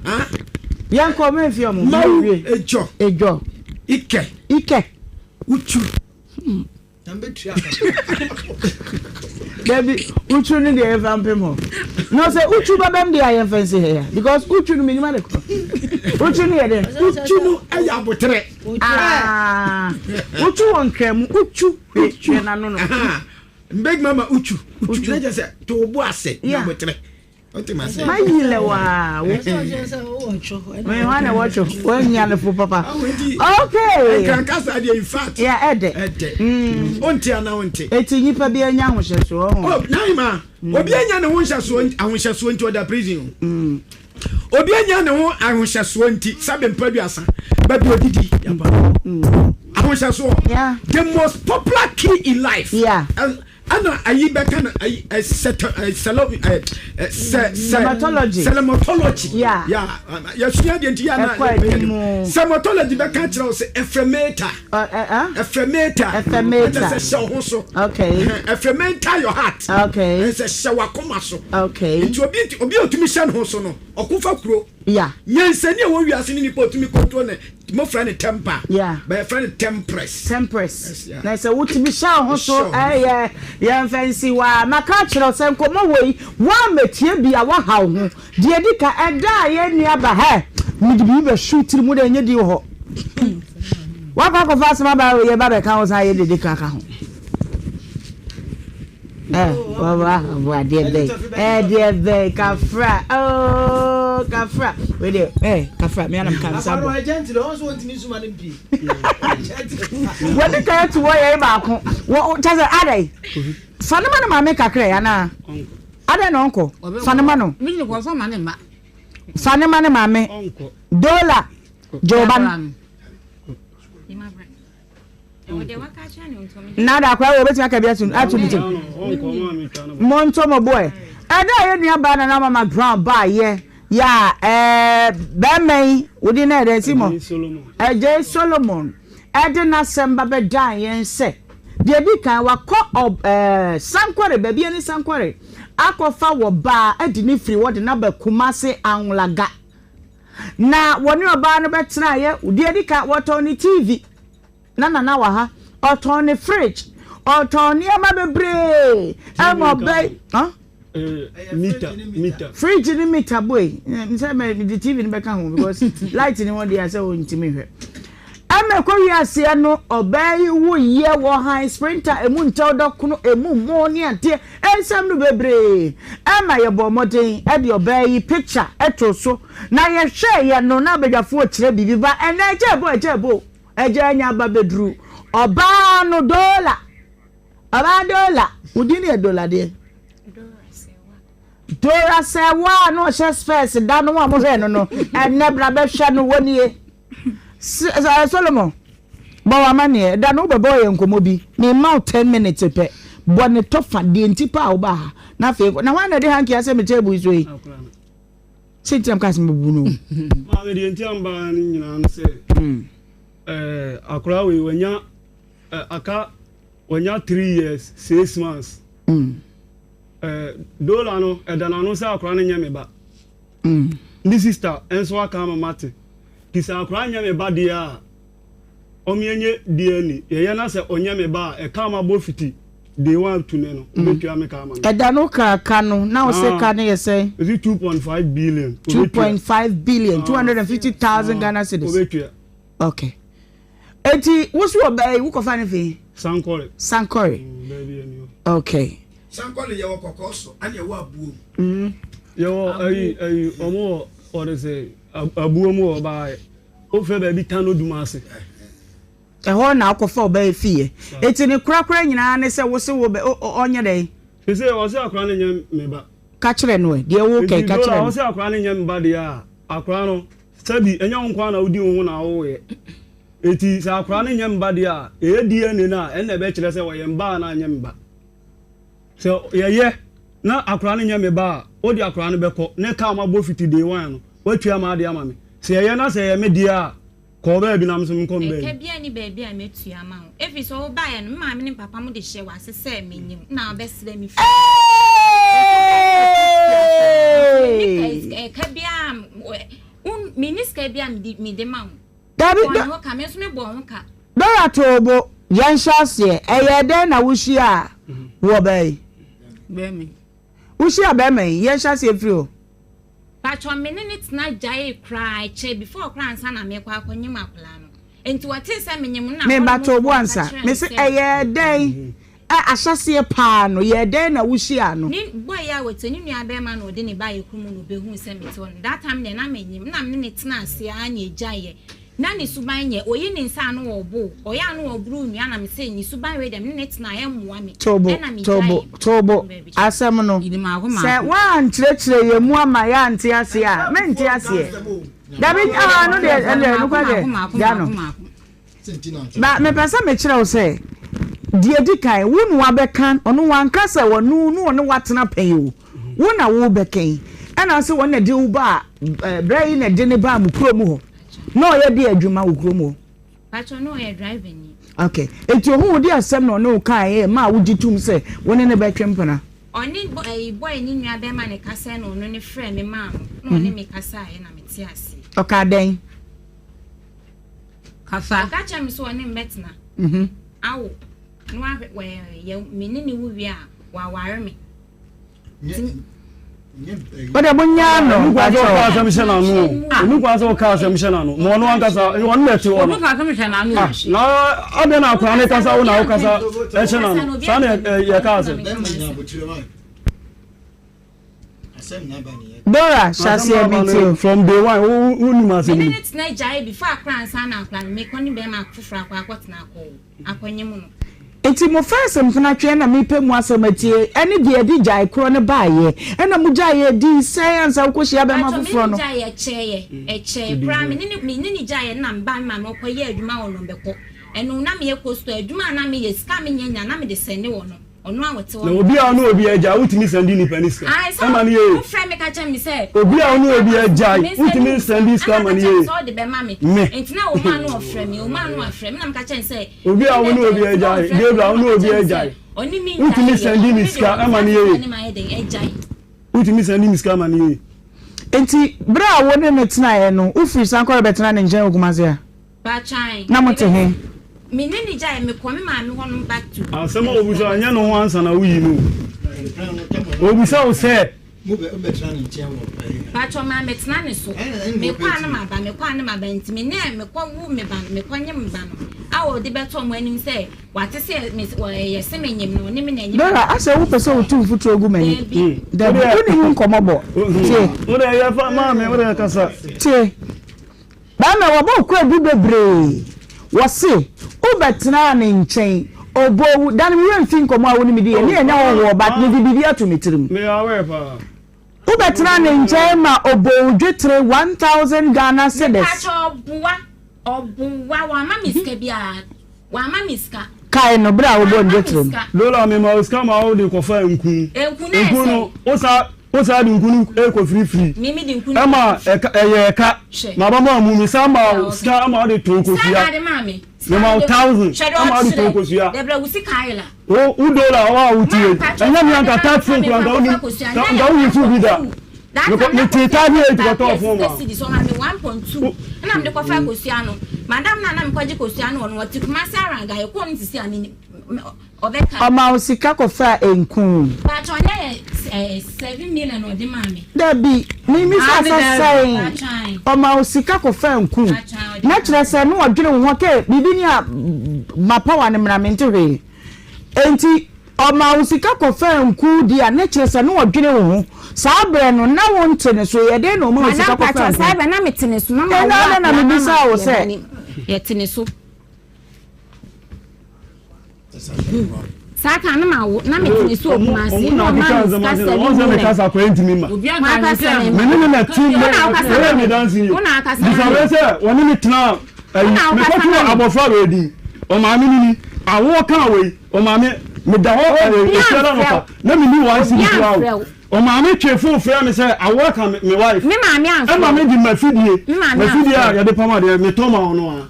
[SPEAKER 3] Yɛnkɔ memfi ɔmo.
[SPEAKER 6] Mawu edwɔ.
[SPEAKER 3] Edwɔ.
[SPEAKER 6] Ikɛ.
[SPEAKER 3] Ikɛ.
[SPEAKER 6] Uchu.
[SPEAKER 3] Dabi utru no deɛ yɛmfa mpem hɔ na sɛ utru bɛbɛm deɛ a yɛmfa nsi ha ya because utru no menim ade korɔ utru no yɛ dɛn
[SPEAKER 6] utru no ɛyɛ aboterɛ
[SPEAKER 3] ah utru wɔ nkra mu utru hwɛ hwɛ n'ano no
[SPEAKER 6] big mama utru utru na kyerɛ sɛ to wo bo ase na aboterɛ
[SPEAKER 3] Mayi lɛ waa wo. Me hɔ na wɔtwo wɔanya no fo papa. Okay.
[SPEAKER 6] Nkankasa deɛ in fact.
[SPEAKER 3] Yeah, ɛdɛ.
[SPEAKER 6] Ɛdɛ. Mm. Onte ana onte.
[SPEAKER 3] Eti nipa bi anya ahohyɛsoɔ ho.
[SPEAKER 6] Oh, naima. Mm. Obi anya ne ho nhyɛsoɔ ahohyɛsoɔ nti ɔda prison. Mm. Obi anya ne ho ahohyɛsoɔ nti sabe mpa duasa baabi odidi yaba. Mm. Ahohyɛsoɔ.
[SPEAKER 3] Yeah.
[SPEAKER 6] The most popular key in life.
[SPEAKER 3] Yeah.
[SPEAKER 6] Ɛna ayi bɛka no ayi sɛtɔ sɛlɔ sɛ sɛ
[SPEAKER 3] Sɛmatology.
[SPEAKER 6] sɛlɛmɔtɔlɔgy.
[SPEAKER 3] Yeah.
[SPEAKER 6] Ya yɛsua deɛ nti yɛ na
[SPEAKER 3] Ɛkɔ anim.
[SPEAKER 6] Sɛmɔtɔlɔgy bɛka kyerɛ wo sɛ ɛfrɛmɛta.
[SPEAKER 3] Ɔ ɛ ɛ.
[SPEAKER 6] Ɛfrɛmɛta.
[SPEAKER 3] Ɛfrɛmɛta.
[SPEAKER 6] Ɛkyɛ sɛ hyɛ wo ho so.
[SPEAKER 3] Okay.
[SPEAKER 6] Ɛfrɛmɛta your heart.
[SPEAKER 3] Okay.
[SPEAKER 6] Ɛsɛ hyɛ w'akoma so.
[SPEAKER 3] Okay.
[SPEAKER 6] Nti obi obi a otumi hyɛ ne ho so no ɔko fa kuro.
[SPEAKER 3] Yeah.
[SPEAKER 6] Nyansani a ɛwɔ wiase ne nipa a otumi control ne mmofra ne temper.
[SPEAKER 3] Yeah.
[SPEAKER 6] But yɛfrɛ no tempress.
[SPEAKER 3] Tempress.
[SPEAKER 6] Yes, yeah.
[SPEAKER 3] Na sɛ wotumi hyɛ wo ho so
[SPEAKER 6] Hyɛ wo ho so.
[SPEAKER 3] ɛyɛ yɛmfa nsi hɔ a maka akyerɛ wo sɛ nkɔmmɔ wei woammɛtie bi a woahaw ho. Deɛ ɛdi ka ɛda a yɛn nua ba hɛ mede biribi bɛhwe wo tiri mu dɛ ɛnyɛ din wɔ hɔ. Woakɔ akɔfa asɛm aba a yɛba bɛka ho san yɛ dede kaka ho. Eh, wawa aboa deɛ bɛn eh deɛ bɛn kafra oh kafra wei deɛ eh kafra me anam ka nsa bɔ. Wɔde kan to hɔ yɛ baako wɔ kyɛ sɛ adai fa ne ma ne maame kakra yi anaa adai na ɔnkɔ fa ne ma no fa ne ma ne maame dola gye ɔba no. Na da akwadaa wɔ obetumi aka bi ato ato ne tirim. Monto mo bo ɛ. Ɛda a yɛn nua baa Nana Mama Brown baayɛ yɛ a ɛɛ bɛrima yi wodi na ɛdɛ si mo Ɛgyei Solomon ɛde n'asɛm ba bɛdan yɛn sɛ deɛ edi kan wakɔ ɔ ɛɛ Sankore baabi ɛne Sankore akɔfa wɔ baa adi ne firi hɔ de n'aba Kumase Anwlaga na wɔne ɔbaa no bɛtenaeɛ deɛ edi kan wɔtɔn ne TV. Na Nana wɔ ha. Ɔtɔn ne fridge. Ɔtɔn nneɛma bebree. Ɛma ɔbɛ. Huh?
[SPEAKER 2] Mita, mita.
[SPEAKER 3] Fridge ne mita boy. Sɛ mɛ de TV no bɛka ho because light ne ho deɛ sɛ ɔntumi hwɛ. Ɛma ɛkɔ wiaseɛ no ɔbaa yi wo yɛ wɔ han sprinter emu nkyɛw dɔkono emu mo ne adeɛ nsɛm no bebree ɛma yɛbɔ mmɔden ɛde ɔbaa yi picture ɛto so na yɛhwɛ yɛ no na abadwafoɔ kyerɛ biribi ba ɛnɛ ɛgya ɛbo ɛgya ɛbo. Agya anya ba bɛduru ɔbaa no Dola ɔbaa Dola wo din yɛ Dola deɛ Dora Sɛwa na ɔhyɛ spɛs da no a mohwɛ no no ɛnɛ bra bɛhwɛ no wɔ nie Solomon bɔ w'amanneɛ da no wobɛbɔ yɛ nkɔmmɔ bi mema wo 10 minutes pɛ bɔ ne tɔfa deɛ nti pa a wobaa ha na afei na hwan na ɛde hanki asɛ me table so yi Sɛ nti na meka sɛ mɛbubu no.
[SPEAKER 2] Maame deɛ nti a mbaa no nyinaa no sɛ ɛɛ akwadaa wei wanya aka wanya 3 years 6 months. Ɛɛ dola no ɛda n'ano sɛ akwadaa no nyɛ me ba. Ne sister nso aka ama mate ti sɛ akwadaa nyɛ me ba deɛ a ɔmo DNA yɛyɛ na sɛ ɔnyɛ me ba a ɛka ama bɔ fiti day one to ne no obetua me ka ama me.
[SPEAKER 3] Ɛda no ka ka no na ɔsɛ ka no yɛ sɛn.
[SPEAKER 2] Esi 2.5 billion.
[SPEAKER 3] 2.5 billion, 250,000 Ghana cedis.
[SPEAKER 2] Obetua.
[SPEAKER 3] Okay. Eti wosi wɔ bɛyi wokɔfa ne fi.
[SPEAKER 2] Sankore.
[SPEAKER 3] Sankore.
[SPEAKER 2] Baabi ɛni
[SPEAKER 3] hɔ. Okay.
[SPEAKER 6] Sankore yɛ wɔ kɔkɔɔ so ɛna ɛwɔ abuo mu.
[SPEAKER 2] Yɛwɔ ɛyi ɔmo wɔ ɔde sɛ abuo mu wɔ baa ofɛ baabi Tano Dumase.
[SPEAKER 3] Ɛhɔ na akɔfa ɔbaa fie. Eti ne korakora nyinaa ne sɛ wose wo bɛ ɔnyɛ dɛn.
[SPEAKER 2] Sese ɔsɛ akora no nyɛ me ba.
[SPEAKER 3] Ka kyerɛ no ɛ deɛ wo kɛ ka kyerɛ no.
[SPEAKER 2] Ɔsɛ akora no nyɛ me ba deɛ a akora no sɛbi ɛnyɛ wo nko ara na wodi wo ho na awoyɛ. Eti sɛ akora no nyɛ me ba deɛ a ɛyɛ DNA no a ɛnna ɛbɛkyerɛ sɛ ɔyɛ me ba anaa nyɛ me ba. Sɛ yɛyɛ na akora no nyɛ me ba a wode akora no bɛkɔ ne kaa ma bɔ fiti day one no watua ma ade ama me. Sɛ yɛyɛ na sɛ ɛyɛ me deɛ a kɔɔ baabi na nso menkɔ
[SPEAKER 8] Ɛka
[SPEAKER 2] baabi.
[SPEAKER 8] biara ni baabi a mɛtua ama wo. Ɛfiri sɛ wobaeɛ no, me maame ne me papa mo de hyɛɛ w'ase sɛ menyim na wobɛsrɛ me fie.
[SPEAKER 3] Hey!
[SPEAKER 8] Ɛka biara menni sika biara mede ma wo.
[SPEAKER 3] Dabi
[SPEAKER 8] Bɔ ne ho ka, me nso mebɔ ho ka.
[SPEAKER 3] Dora Toobo, yɛnhyɛ aseɛ. Ɛyɛɛ dɛn na wohyiaa wɔ baa yi?
[SPEAKER 9] Bɛrima yi.
[SPEAKER 3] Wohyiaa bɛrima yi, yɛnhyɛ aseɛ firi hɔ.
[SPEAKER 8] Patwɔ me ne ne tena gyaee koraa ɛkyɛ before koraa ansa na mekɔ akɔnyem akwadaa no. Nti wɔtee sɛ menyem no na
[SPEAKER 3] Me ba
[SPEAKER 8] hɔnom
[SPEAKER 3] Toobo
[SPEAKER 8] foɔ ka
[SPEAKER 3] ansa.
[SPEAKER 8] kyerɛɛ
[SPEAKER 3] Me
[SPEAKER 8] me
[SPEAKER 3] se
[SPEAKER 8] sɛ.
[SPEAKER 3] ɛyɛɛ dɛn ɛ ahyɛseɛ paa no, yɛɛ dɛn na wohyiaa no?
[SPEAKER 8] Ne boy yi a wɔte ne nua bɛrima na ɔde ne ba yɛ kurom na ɔbɛhuu sɛ mete hɔ no. That time deɛ na menyem na me ne no tena ase ara na ɛgyaeɛ. Na ne suban nyɛ, ɔyi ne nsa a na ɔbo, ɔyɛ a na ɔboro nnua na me se ne suban wei deɛ me ne no tena a ɛmmoa me.
[SPEAKER 3] Toobo,
[SPEAKER 8] Ɛna
[SPEAKER 3] Toobo,
[SPEAKER 8] megyaeɛ.
[SPEAKER 3] Toobo, asɛm no,
[SPEAKER 9] Yi ne maako
[SPEAKER 3] sɛ
[SPEAKER 9] maako.
[SPEAKER 3] woankyerɛkyerɛ yɛn mu ama yɛante aseɛ a, mente aseɛ. Dabi, ah, ɛno deɛ, ɛno deɛ,
[SPEAKER 9] Maako
[SPEAKER 3] nokwa deɛ,
[SPEAKER 9] maako maako
[SPEAKER 3] gya no.
[SPEAKER 9] maako maako.
[SPEAKER 3] Ba, mepɛ sɛ mekyerɛ wo sɛ, deɛ di kan, wo na wabɛka, ɔno wanka sɛ ɔno ne ɔne watena pɛn o, wo na wobɛka yi, ɛna sɛ wɔn na de wo baa, berɛ yi na de ne baa mo kurom hɔ, na ɔyɛ de adwuma wɔ kurom hɔ.
[SPEAKER 8] Patwɔ na ɔyɛ driver ni.
[SPEAKER 3] Okay, eti ohun wo de asɛm na ɔne wo kaeɛ maa wogye tom sɛ wo ne ne bɛtwe mpena?
[SPEAKER 8] Ɔne ɛyi boy ne nua bɛrima ne kasa na ɔno ne frɛ me maa no na ɔne me kasaeɛ na mete aseɛ.
[SPEAKER 3] Ɔkaa dɛn?
[SPEAKER 9] Kasa.
[SPEAKER 8] Ɔka kyerɛ me sɛ ɔne me bɛtena awo na wahwɛ wɛ yɛ me ne ne wo wie a waware me.
[SPEAKER 3] Wode monyaa no.
[SPEAKER 2] Ɛnu kwan sɛ ɔka asɛm hyɛ n'ano o. Ɛnu kwan sɛ ɔka asɛm hyɛ n'ano. Ma ɔno ankasa ɔno na ɛte hɔ no.
[SPEAKER 9] Ɔno ka asɛm hyɛ n'ano.
[SPEAKER 2] Ah, na adɛn na akwadaa ne kasa wo na wokasa ɛhyɛ n'ano. Saa na yɛka asɛm.
[SPEAKER 3] Dora hyɛ aseɛ me tie o.
[SPEAKER 2] From day one wo wo nim asɛm
[SPEAKER 8] Me ne
[SPEAKER 2] no.
[SPEAKER 8] ne tena gyae before akora ansa na akora no mekɔ ne bɛrima foforɔ akɔ akɔtena akɔ akɔnyem no.
[SPEAKER 3] Nti mo first mpena twɛn na mepɛ mu asɛm atie ɛne deɛ ɛde gyae korɔ no baayɛ ɛna mo gyaeɛ dii sɛn ansa wokɔ hyia bɛma
[SPEAKER 8] Patro me
[SPEAKER 3] foforɔ
[SPEAKER 8] ne
[SPEAKER 3] no.
[SPEAKER 8] gyae ɛkyɛeɛ ɛkyɛe koraa me ne ne me ne ne gyaeɛ na meba me maame ɔkɔ yɛ adwuma wɔ nɔmbɛkɔ. Ɛno na meyɛ coastal adwuma a na meyɛ sika a menya nyinaa na mede sɛnde wɔ no. Ɔno a ɔte hɔ
[SPEAKER 2] Na
[SPEAKER 8] no.
[SPEAKER 2] obi a ɔne obi agyae, wotumi sɛnde nipa no sika
[SPEAKER 8] Ae, sɛ
[SPEAKER 2] ma no yie?
[SPEAKER 8] wofrɛ me ka kyerɛ me sɛ
[SPEAKER 2] Obi a ɔne obi agyae,
[SPEAKER 8] mensɛnde
[SPEAKER 2] wotumi
[SPEAKER 8] wo
[SPEAKER 2] nsɛnde
[SPEAKER 8] sika,
[SPEAKER 2] sika
[SPEAKER 8] ɛna
[SPEAKER 2] ma
[SPEAKER 8] ɔka
[SPEAKER 2] no
[SPEAKER 8] kyerɛ me
[SPEAKER 2] yie?
[SPEAKER 8] sɛ ɔde bɛma me.
[SPEAKER 2] Me.
[SPEAKER 8] Nti na ɔma ano ɔfrɛ me, ɔma ano afrɛ me, na meka kyerɛ no sɛ
[SPEAKER 2] Obi a
[SPEAKER 8] me
[SPEAKER 2] wo
[SPEAKER 8] ne
[SPEAKER 2] ne obi
[SPEAKER 8] agyae, nti na
[SPEAKER 2] agyae,
[SPEAKER 8] ɔmfrɛ me,
[SPEAKER 2] Gabriel,
[SPEAKER 8] na
[SPEAKER 2] wo ne
[SPEAKER 8] meka
[SPEAKER 2] obi
[SPEAKER 8] kyerɛ no sɛ
[SPEAKER 2] agyae,
[SPEAKER 8] ɔne me
[SPEAKER 2] wotumi
[SPEAKER 8] ngyaeɛ,
[SPEAKER 2] sɛnde
[SPEAKER 8] ɔno
[SPEAKER 2] me
[SPEAKER 8] me deɛ
[SPEAKER 2] sika
[SPEAKER 8] ɔnte
[SPEAKER 2] ma no
[SPEAKER 8] ase sɛ
[SPEAKER 2] yie?
[SPEAKER 8] ne mayɛ dɛn agyae.
[SPEAKER 2] Wotumi sɛnde me sika ma no yie?
[SPEAKER 3] Enti bere a wo ne no tenaeɛ no, wofiri Sankore bɛtenaa ne nkyɛn wɔ Kumasi a?
[SPEAKER 8] Baakyan.
[SPEAKER 3] Na mote he?
[SPEAKER 8] Me ne no gyae, mekɔ me maame hɔ nom back to.
[SPEAKER 2] Asɛm a obisa wo, nyɛ ne ho ansa na woyi no o. Obisa wo sɛ.
[SPEAKER 8] Paatwɔ maa me tena ne so. Mekɔ a na maba, mekɔ a na maba nti me ne mekɔ wo me ba no, mekɔ nye me ba no a ɔde bɛto ɔmo anim sɛ wate sɛ me yɛse me nyem no, ɔne me na ɛnyem.
[SPEAKER 3] Dora, asɛ wopɛ sɛ wotu mfuturo gu m'ani?
[SPEAKER 8] Daabi.
[SPEAKER 3] Dabi, wonni ho nkɔmmɔ bɔ. Tie.
[SPEAKER 2] Wo deɛ yɛ fa maame, wo deɛ kasa.
[SPEAKER 3] Tie. Bɛrima, wɔbɔ wo kwaadu bebree. Wɔse wobɛtenaa ne nkyɛn, ɔbɔɔ wo, dane me werɛ mfi nkɔmmɔ a wo ne me diiɛ, ne ɛnyɛ hɔhoɔ but mede biribi ato me tirim.
[SPEAKER 2] Meyɛ aware paa.
[SPEAKER 3] Wobɛtenaa ne nkyɛn ma ɔbɔɔ wo dwetire 1000 Ghana cedis.
[SPEAKER 8] Mepakyɛ ɔboa, ɔboa, wamma me sika biara, wamma me sika.
[SPEAKER 3] Kae no berɛ a wobɔɔ no dwetire no.
[SPEAKER 2] Lola me ma wo sika ma wo de kɔ fa nku.
[SPEAKER 8] Nku no
[SPEAKER 2] Nku no wo sa wo sa de nku no kɔ firi firi.
[SPEAKER 8] Me me de nku no.
[SPEAKER 2] Ɛma ɛka ɛyɛ ɛka.
[SPEAKER 8] Hwɛ.
[SPEAKER 2] Ma ba ma mu me sa ma wo sika ama wo de to nkosua.
[SPEAKER 8] Sɛ na de ma me.
[SPEAKER 2] Me ma wo thousand ama wo de to nkosua.
[SPEAKER 8] Dɛbrɛ wo sika ayela.
[SPEAKER 2] Wo wo dola wo a wo tie. Ɛnyɛ me anka touch phone kura nka wo nim nka wo use bi da.
[SPEAKER 8] That time
[SPEAKER 2] Me tee taa bi eight kɔtɔɔ phone ma.
[SPEAKER 8] Cedis ɔma me 1.2 ɛna mede kɔfa kosua no madam no a na mekɔgye kosua no wɔ no ɔte Kumasi Aranga yɛkɔɔ no sisi a me ɔbɛka.
[SPEAKER 3] Ɔma wo sika kɔfaa nku.
[SPEAKER 8] Paatwɔ ɔnyɛ yɛ 7 million na ɔde maa me.
[SPEAKER 3] Dabi, me misa sɛ sɛn ɔma wo sika kɔfaa nku na kyerɛ sɛ na ɔdwene wo ho kɛ biribi ni a ma power no mmra mente hwee enti Ɔmaa wo sika kɔfaa nku di a, na kyerɛ sɛ na ɔdwene wo ho. Saa berɛ no, na wonte ne so. Ɛyɛ dɛn na ɔmaa wo sika
[SPEAKER 8] Madam
[SPEAKER 3] kɔfaa
[SPEAKER 8] pakyɛw
[SPEAKER 3] nku?
[SPEAKER 8] saa berɛ na mete ne so na
[SPEAKER 3] Ɛno
[SPEAKER 8] mawo
[SPEAKER 3] ara na
[SPEAKER 8] akwadaa no ama
[SPEAKER 3] mebisaa wo
[SPEAKER 8] yɛn
[SPEAKER 3] sɛ.
[SPEAKER 8] ba no yɛte ne so. Saa kan na mawo na mete ne so wɔ Kumasi
[SPEAKER 2] Ɔmo
[SPEAKER 8] na
[SPEAKER 2] na
[SPEAKER 8] ɔmaa
[SPEAKER 2] akeka
[SPEAKER 8] me
[SPEAKER 2] nsɛm
[SPEAKER 8] sika
[SPEAKER 2] ase no, wɔn sɛ
[SPEAKER 8] 7
[SPEAKER 2] mekasa
[SPEAKER 8] million.
[SPEAKER 2] akɔyɛ ntumi mma.
[SPEAKER 8] Wakasa me
[SPEAKER 2] Me ne ne na ti
[SPEAKER 8] Wo
[SPEAKER 2] me
[SPEAKER 8] na wokasa
[SPEAKER 2] ɛyɛ
[SPEAKER 8] ma
[SPEAKER 2] me
[SPEAKER 8] me.
[SPEAKER 2] danse yi.
[SPEAKER 8] Wo na wakasa
[SPEAKER 2] Bisa
[SPEAKER 8] ma me.
[SPEAKER 2] wei sɛ wɔne me tena
[SPEAKER 8] Wo
[SPEAKER 2] ayi
[SPEAKER 8] na wokasa
[SPEAKER 2] mekɔto
[SPEAKER 8] ma me.
[SPEAKER 2] abɔfra wei din ɔmaame no ni awoɔ kaa wei. Ɔmaame, meda hɔ
[SPEAKER 8] Obi
[SPEAKER 2] efiada
[SPEAKER 8] amfrɛ
[SPEAKER 2] anɔpa
[SPEAKER 8] wo.
[SPEAKER 2] na menni one
[SPEAKER 8] Obi
[SPEAKER 2] cedi koraa
[SPEAKER 8] amfrɛ
[SPEAKER 2] o.
[SPEAKER 8] wo.
[SPEAKER 2] Ɔmaame twee phone frɛɛ me sɛ awoɔ aka me me wife.
[SPEAKER 8] Me maame amfrɛ
[SPEAKER 2] Ɛma
[SPEAKER 8] wo.
[SPEAKER 2] me de m'afidie,
[SPEAKER 8] Me maame
[SPEAKER 2] m'afidie a
[SPEAKER 8] amfrɛ wo.
[SPEAKER 2] yɛde pam adeɛ, metɔ ma ɔno ara.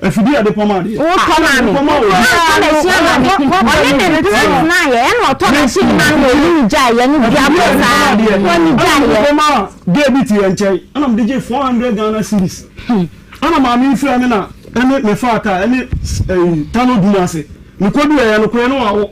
[SPEAKER 2] Afidie a yɛde pam adeɛ.
[SPEAKER 8] Wotɔ maa me.
[SPEAKER 2] Mekɔ ma obi.
[SPEAKER 8] Ɔntɔ machine ama me. Ɔne me mpena tenaeɛ ɛna ɔtɔ machine maa me na ɔyi ne gyaeɛ no dua
[SPEAKER 2] Afidie a
[SPEAKER 8] kɔ
[SPEAKER 2] yɛde pam
[SPEAKER 8] saa.
[SPEAKER 2] adeɛ.
[SPEAKER 8] Wɔne
[SPEAKER 2] Ɛna
[SPEAKER 8] gyaeɛ.
[SPEAKER 2] mekɔ maa girl bi te yɛn nkyɛn ɛna mede gyee 400 Ghana cedis. Ɛna maame yi frɛɛ me na ɛne me faa kaa ɛne ɛyi Tano dum ase. Me kɔ du ɛyɛ nokorɛ no wawo.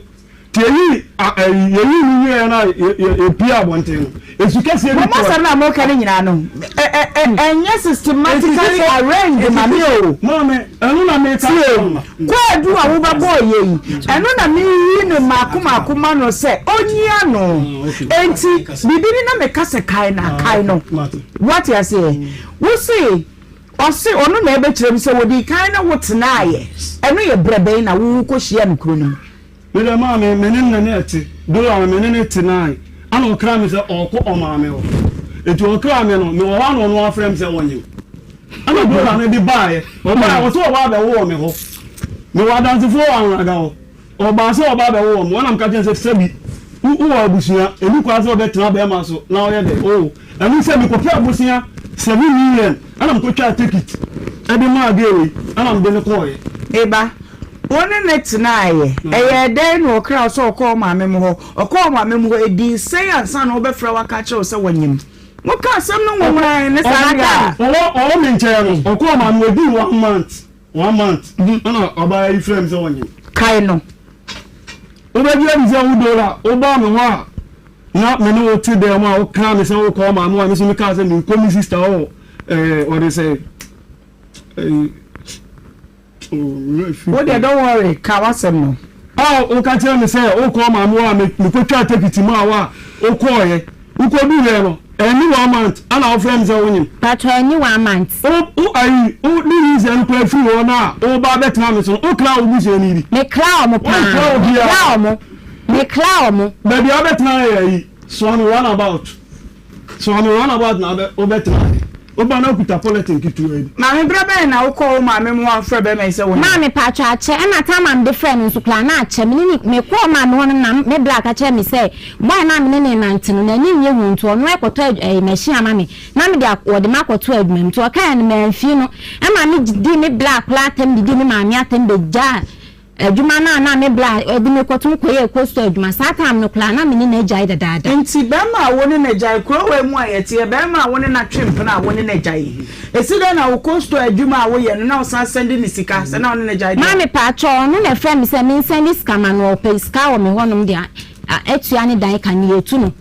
[SPEAKER 2] Nti yɛyii a ɛyi yɛyii no wieɛ na yɛ yɛ yɛpie abɔnten no. Esu kɛseɛ bi
[SPEAKER 3] Mo
[SPEAKER 2] tɔɔɛ.
[SPEAKER 3] asɛm no a moreka no nyinaa no, ɛ ɛ ɛ ɛnyɛ systematically arranged ma me o.
[SPEAKER 2] Maame, ɛno na meka
[SPEAKER 3] Tie,
[SPEAKER 2] kyerɛ wo no.
[SPEAKER 3] kwaadu a wobɛbɔɔ yɛ yi, ɛno na mereyi no mmaako mmaako ma no sɛ ɔnyi ano. Enti, biribi ni na meka sɛ kae no a, kae no. Woate aseɛ? Wose, Ɔse ɔno na ɛbɛkyerɛ mu sɛ wɔdii kan ne wo tenaeɛ, ɛno yɛ berɛ bɛn na wo kɔhyiaa no kuro no mu?
[SPEAKER 2] Me deɛ maame me ne no na ɛte, Dora no me ne no tenae, ɛna ɔkraa me sɛ ɔɔkɔ ɔmaame hɔ, nti ɔkraa me no mewɔ hɔ a na ɔno afrɛ me sɛ ɔnyem, ɛna Dora no de baeɛ, ɔbaeɛ ɔse ɔba abɛwo wɔ me hɔ, mewɔ adansefoɔ wɔ Anwraga hɔ. Ɔbaa sɛ ɔba abɛwo wɔn, ɛna meka kyerɛɛ no sɛ, Sɛbi, wo wowɔ abusua, ɛnni kwan sɛ wobɛtena bɛrima so na woyɛ dɛ, oo, ɛno sɛ mekɔpɛɛ abosea 7 million ɛna mekɔtwaa tekit de maa girl yi ɛna mede no kɔɔeɛ.
[SPEAKER 3] Me ba, wo ne no tenaeɛ, ɛyɛɛ dɛn na ɔkraa wo sɛ ɔkɔɔ wo maame mo hɔ? Ɔkɔɔ wo maame mo hɔ, ɛdii sɛn ansa na wobɛfrɛ wo aka akyerɛ wo sɛ wanyem? Moka asɛm no nwonwonae ne saa deɛ a.
[SPEAKER 2] Ɔwɔ ɔwɔ me nkyɛn no, ɔkɔɔ maame hɔ, ɛdii one month. One month ɛna ɔbaa yi frɛ me sɛ ɔnyem.
[SPEAKER 3] Kae no.
[SPEAKER 2] Wobɛgye adi sɛ wo Dora wobaa me hɔ a na me ne wo te dan mu a wokaa me sɛ wokɔ wo maame hɔ a me nso mekaa sɛ menkɔ me sister hɔ wɔ ɛɛ wɔde sɛ ɛɛ oh werɛ fi.
[SPEAKER 3] Wo deɛ don't worry ka w'asɛm no.
[SPEAKER 2] A woka kyerɛ me sɛ wokɔ wo maame hɔ a me mekɔtwaa tekiti maa wo a wokɔɔeɛ wokɔduruiɛ no Ɛnni one month ɛna wo frɛ me sɛ wo nyem.
[SPEAKER 8] Patrɔ ɛnni one month.
[SPEAKER 2] Wo wo ayi wo ne nyinsɛn no koraa firi hɔ no a wo ba abɛtena me so no wo kra wo busuani bi.
[SPEAKER 8] Me kra ɔmo paa.
[SPEAKER 2] Wo nkra
[SPEAKER 8] Me
[SPEAKER 2] obiara.
[SPEAKER 8] kra ɔmo. Me kra ɔmo.
[SPEAKER 2] Baabi a wobɛtena yɛ ayi Suame run about Suame run about na wobɛ wobɛtena. Woba na wokuta polythene ketewa bi.
[SPEAKER 3] Maame berɛ bɛn na wokɔɔ wo maame mu wamfrɛ bɛrima yi sɛ wo ne.
[SPEAKER 8] Maame paatwɔ akyɛ ɛna time a mede frɛɛ no nso koraa na akyɛ me ne no mekɔɔ maame hɔ no na me bra ka kyerɛɛ me sɛ boy no a me ne no renante no n'ani nnye ho nti ɔno ɛkɔtɔ ɛɛ machine ama me na mede ak wɔde me akɔto adwuma mu nti ɔkaeɛ no mamfie no ɛma me dii me bra koraa atɛm didii me maame atɛm bɛgyaa Adwuma no a na me bra de me kɔto mu kɔyɛɛ coastal adwuma saa time no koraa na me ne no agyae dadaada.
[SPEAKER 3] Nti bɛrima a wo ne no agyae, kuro wei mu a yɛteɛ, bɛrima a wo ne no atwe mpena a wo ne no agyae, ɛsi dɛn na wo coastal adwuma a woyɛ no na wo san sɛnde no sika sɛ na wo ne no agyae deɛ a?
[SPEAKER 8] Maame paatwɔ ɔno na ɛfrɛ me sɛ me nsɛnde sika ma no ɔpɛ sika wɔ me hɔ nom de atua ne dan ka ne yɛtu no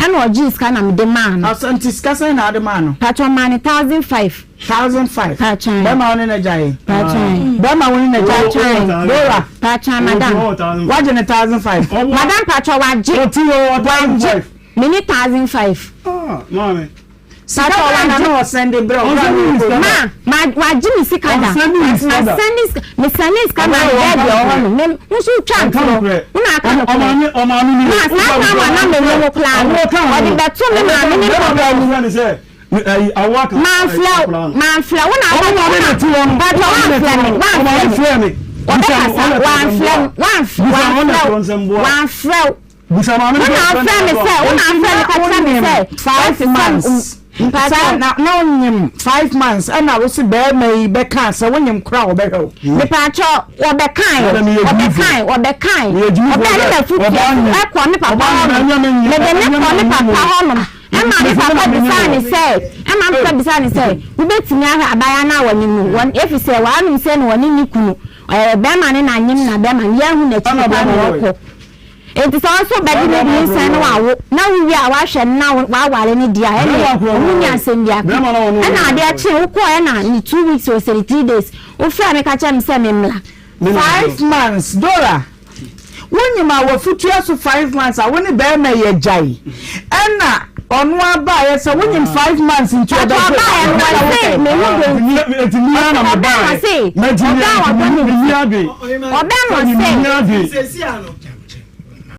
[SPEAKER 8] Ɛna ɔgyee sika na mede maa no.
[SPEAKER 3] Ɔsɛ nti sika sɛn na wode maa no?
[SPEAKER 8] Paatwɔ maa no 1005.
[SPEAKER 3] 1005.
[SPEAKER 8] Paatwɔ.
[SPEAKER 3] Bɛrima wo ne no gyae?
[SPEAKER 8] Paatwɔ.
[SPEAKER 3] Bɛrima wo ne no gyae?
[SPEAKER 8] Paatwɔ.
[SPEAKER 3] Dora.
[SPEAKER 8] Paatwɔ madam.
[SPEAKER 3] Wagye ne 1005.
[SPEAKER 8] Madam paatwɔ wagye.
[SPEAKER 2] Ɔte hɔ
[SPEAKER 8] 1005. Me ne 1005.
[SPEAKER 2] Ah maame.
[SPEAKER 3] Sika bɛn na na ɔsɛnde brɛ wo berɛ a na wokɔ adwuma?
[SPEAKER 8] Ma, ma, wagye me sika da.
[SPEAKER 2] Ɔnsɛnde ne
[SPEAKER 8] But
[SPEAKER 2] sika da.
[SPEAKER 8] masɛnde sika, mesɛnde sika ma no bɛɛ deɛ ɔwɔ hɔ no. Me, wo nso wotwa
[SPEAKER 2] Ɔnka
[SPEAKER 8] ntorɔ.
[SPEAKER 2] nokorɛ.
[SPEAKER 8] Wo na aka nokorɛ.
[SPEAKER 2] Ɔmaame, ɔmaame ni.
[SPEAKER 8] Ma, saa time a na me ne wo koraa no, ɔde bɛto me maame ne papa anim.
[SPEAKER 2] Bɛrima bɛrima sɛ ɛyi awo aka
[SPEAKER 8] Manfrɛ wo,
[SPEAKER 2] akwadaa no.
[SPEAKER 8] manfrɛ wo na
[SPEAKER 2] Ɔmo
[SPEAKER 8] aka,
[SPEAKER 2] maame na ti hɔ no.
[SPEAKER 8] Patrɔ
[SPEAKER 2] Ɔmo maame na
[SPEAKER 8] wamfrɛ
[SPEAKER 2] ti
[SPEAKER 8] me,
[SPEAKER 2] hɔ no. Ɔmaame
[SPEAKER 8] wamfrɛ me.
[SPEAKER 2] frɛ me. Bisa no,
[SPEAKER 8] Ɔbɛkasa,
[SPEAKER 2] ɔna tɔ
[SPEAKER 8] wamfrɛ wo,
[SPEAKER 2] nsɛmboa.
[SPEAKER 8] wamf,
[SPEAKER 2] Bisa no, ɔna
[SPEAKER 8] wamfrɛ
[SPEAKER 2] tɔ
[SPEAKER 8] wo,
[SPEAKER 2] nsɛmboa.
[SPEAKER 8] wamfrɛ wo.
[SPEAKER 2] Bisa maame no
[SPEAKER 8] Wo
[SPEAKER 2] sɛ
[SPEAKER 8] na
[SPEAKER 2] ɔfrɛ
[SPEAKER 8] afrɛ me
[SPEAKER 2] no
[SPEAKER 8] sɛ, wo na
[SPEAKER 3] Nti
[SPEAKER 8] afrɛ
[SPEAKER 3] na
[SPEAKER 8] me ka kyerɛ me
[SPEAKER 3] wonim
[SPEAKER 8] sɛ,
[SPEAKER 3] five
[SPEAKER 8] wɔasesa
[SPEAKER 3] months
[SPEAKER 8] mpakyɛw.
[SPEAKER 3] saa na na wonyim 5 months ɛna wose bɛrima yi bɛkaa sɛ wonyim koraa a wɔbɛhwɛ wo.
[SPEAKER 8] Mepakyɛw, wɔbɛkae,
[SPEAKER 2] Madam, meyɛ gyimifoɔ.
[SPEAKER 8] wɔbɛkae, wɔbɛkae.
[SPEAKER 2] Meyɛ gyimifoɔ
[SPEAKER 8] Ɔbɛɛ ne
[SPEAKER 2] sɛ
[SPEAKER 8] m'afutuo
[SPEAKER 2] ɔbaa
[SPEAKER 8] so
[SPEAKER 2] nyem.
[SPEAKER 8] ɛkɔ me papa
[SPEAKER 2] Ɔbaa nyem,
[SPEAKER 8] hɔnom.
[SPEAKER 2] ɛnyɛ me nyem,
[SPEAKER 8] Mede ne
[SPEAKER 2] ɛnyɛ
[SPEAKER 8] kɔ
[SPEAKER 2] me
[SPEAKER 8] me
[SPEAKER 2] nyem
[SPEAKER 8] papa
[SPEAKER 2] o.
[SPEAKER 8] hɔnom. Ɛma me
[SPEAKER 2] Mese me
[SPEAKER 8] papa
[SPEAKER 2] na menyem
[SPEAKER 8] bisaa
[SPEAKER 2] o.
[SPEAKER 8] ne sɛ, ɛma me papa bisaa ne sɛ, wobɛtumi ahwɛ abaayewa no a wɔnyem no? Wɔn, efisɛ wɔanom sɛ no wɔne ne kunu, ɛɛ, bɛrima no na anyem na bɛrima no, yɛahu n'akyiri
[SPEAKER 2] Ɛna
[SPEAKER 8] kwan
[SPEAKER 2] bɛrima
[SPEAKER 8] na
[SPEAKER 2] no
[SPEAKER 8] ɔkɔ. Enti sɛ wo nso wobɛgye no adi nyinsɛn na wawo, na wowie a woahwɛ no na woaware no deɛ a, ɛnneɛ ɔho nni asɛm biara ka. Ɛnna adeɛ kyee, wokɔeɛ na ne 2 weeks o sɛ ne 3 days, wofrɛɛ me ka kyerɛɛ me sɛ memmra.
[SPEAKER 3] 5 months Dora wonyim a wafutua so 5 months a wo ne bɛrima yi agyae ɛna ɔno abaeɛ sɛ wonyim 5 months nti
[SPEAKER 8] Patrɔ
[SPEAKER 3] ɔbɛgye
[SPEAKER 8] ɔbaeɛ no
[SPEAKER 3] ɛna
[SPEAKER 8] wɔse
[SPEAKER 3] wopɛ.
[SPEAKER 8] me ho dɔ nti. Ɔbɛn wɔ se ɔbɛn ɔdɔ ne nti. Ɔbɛn wɔ se.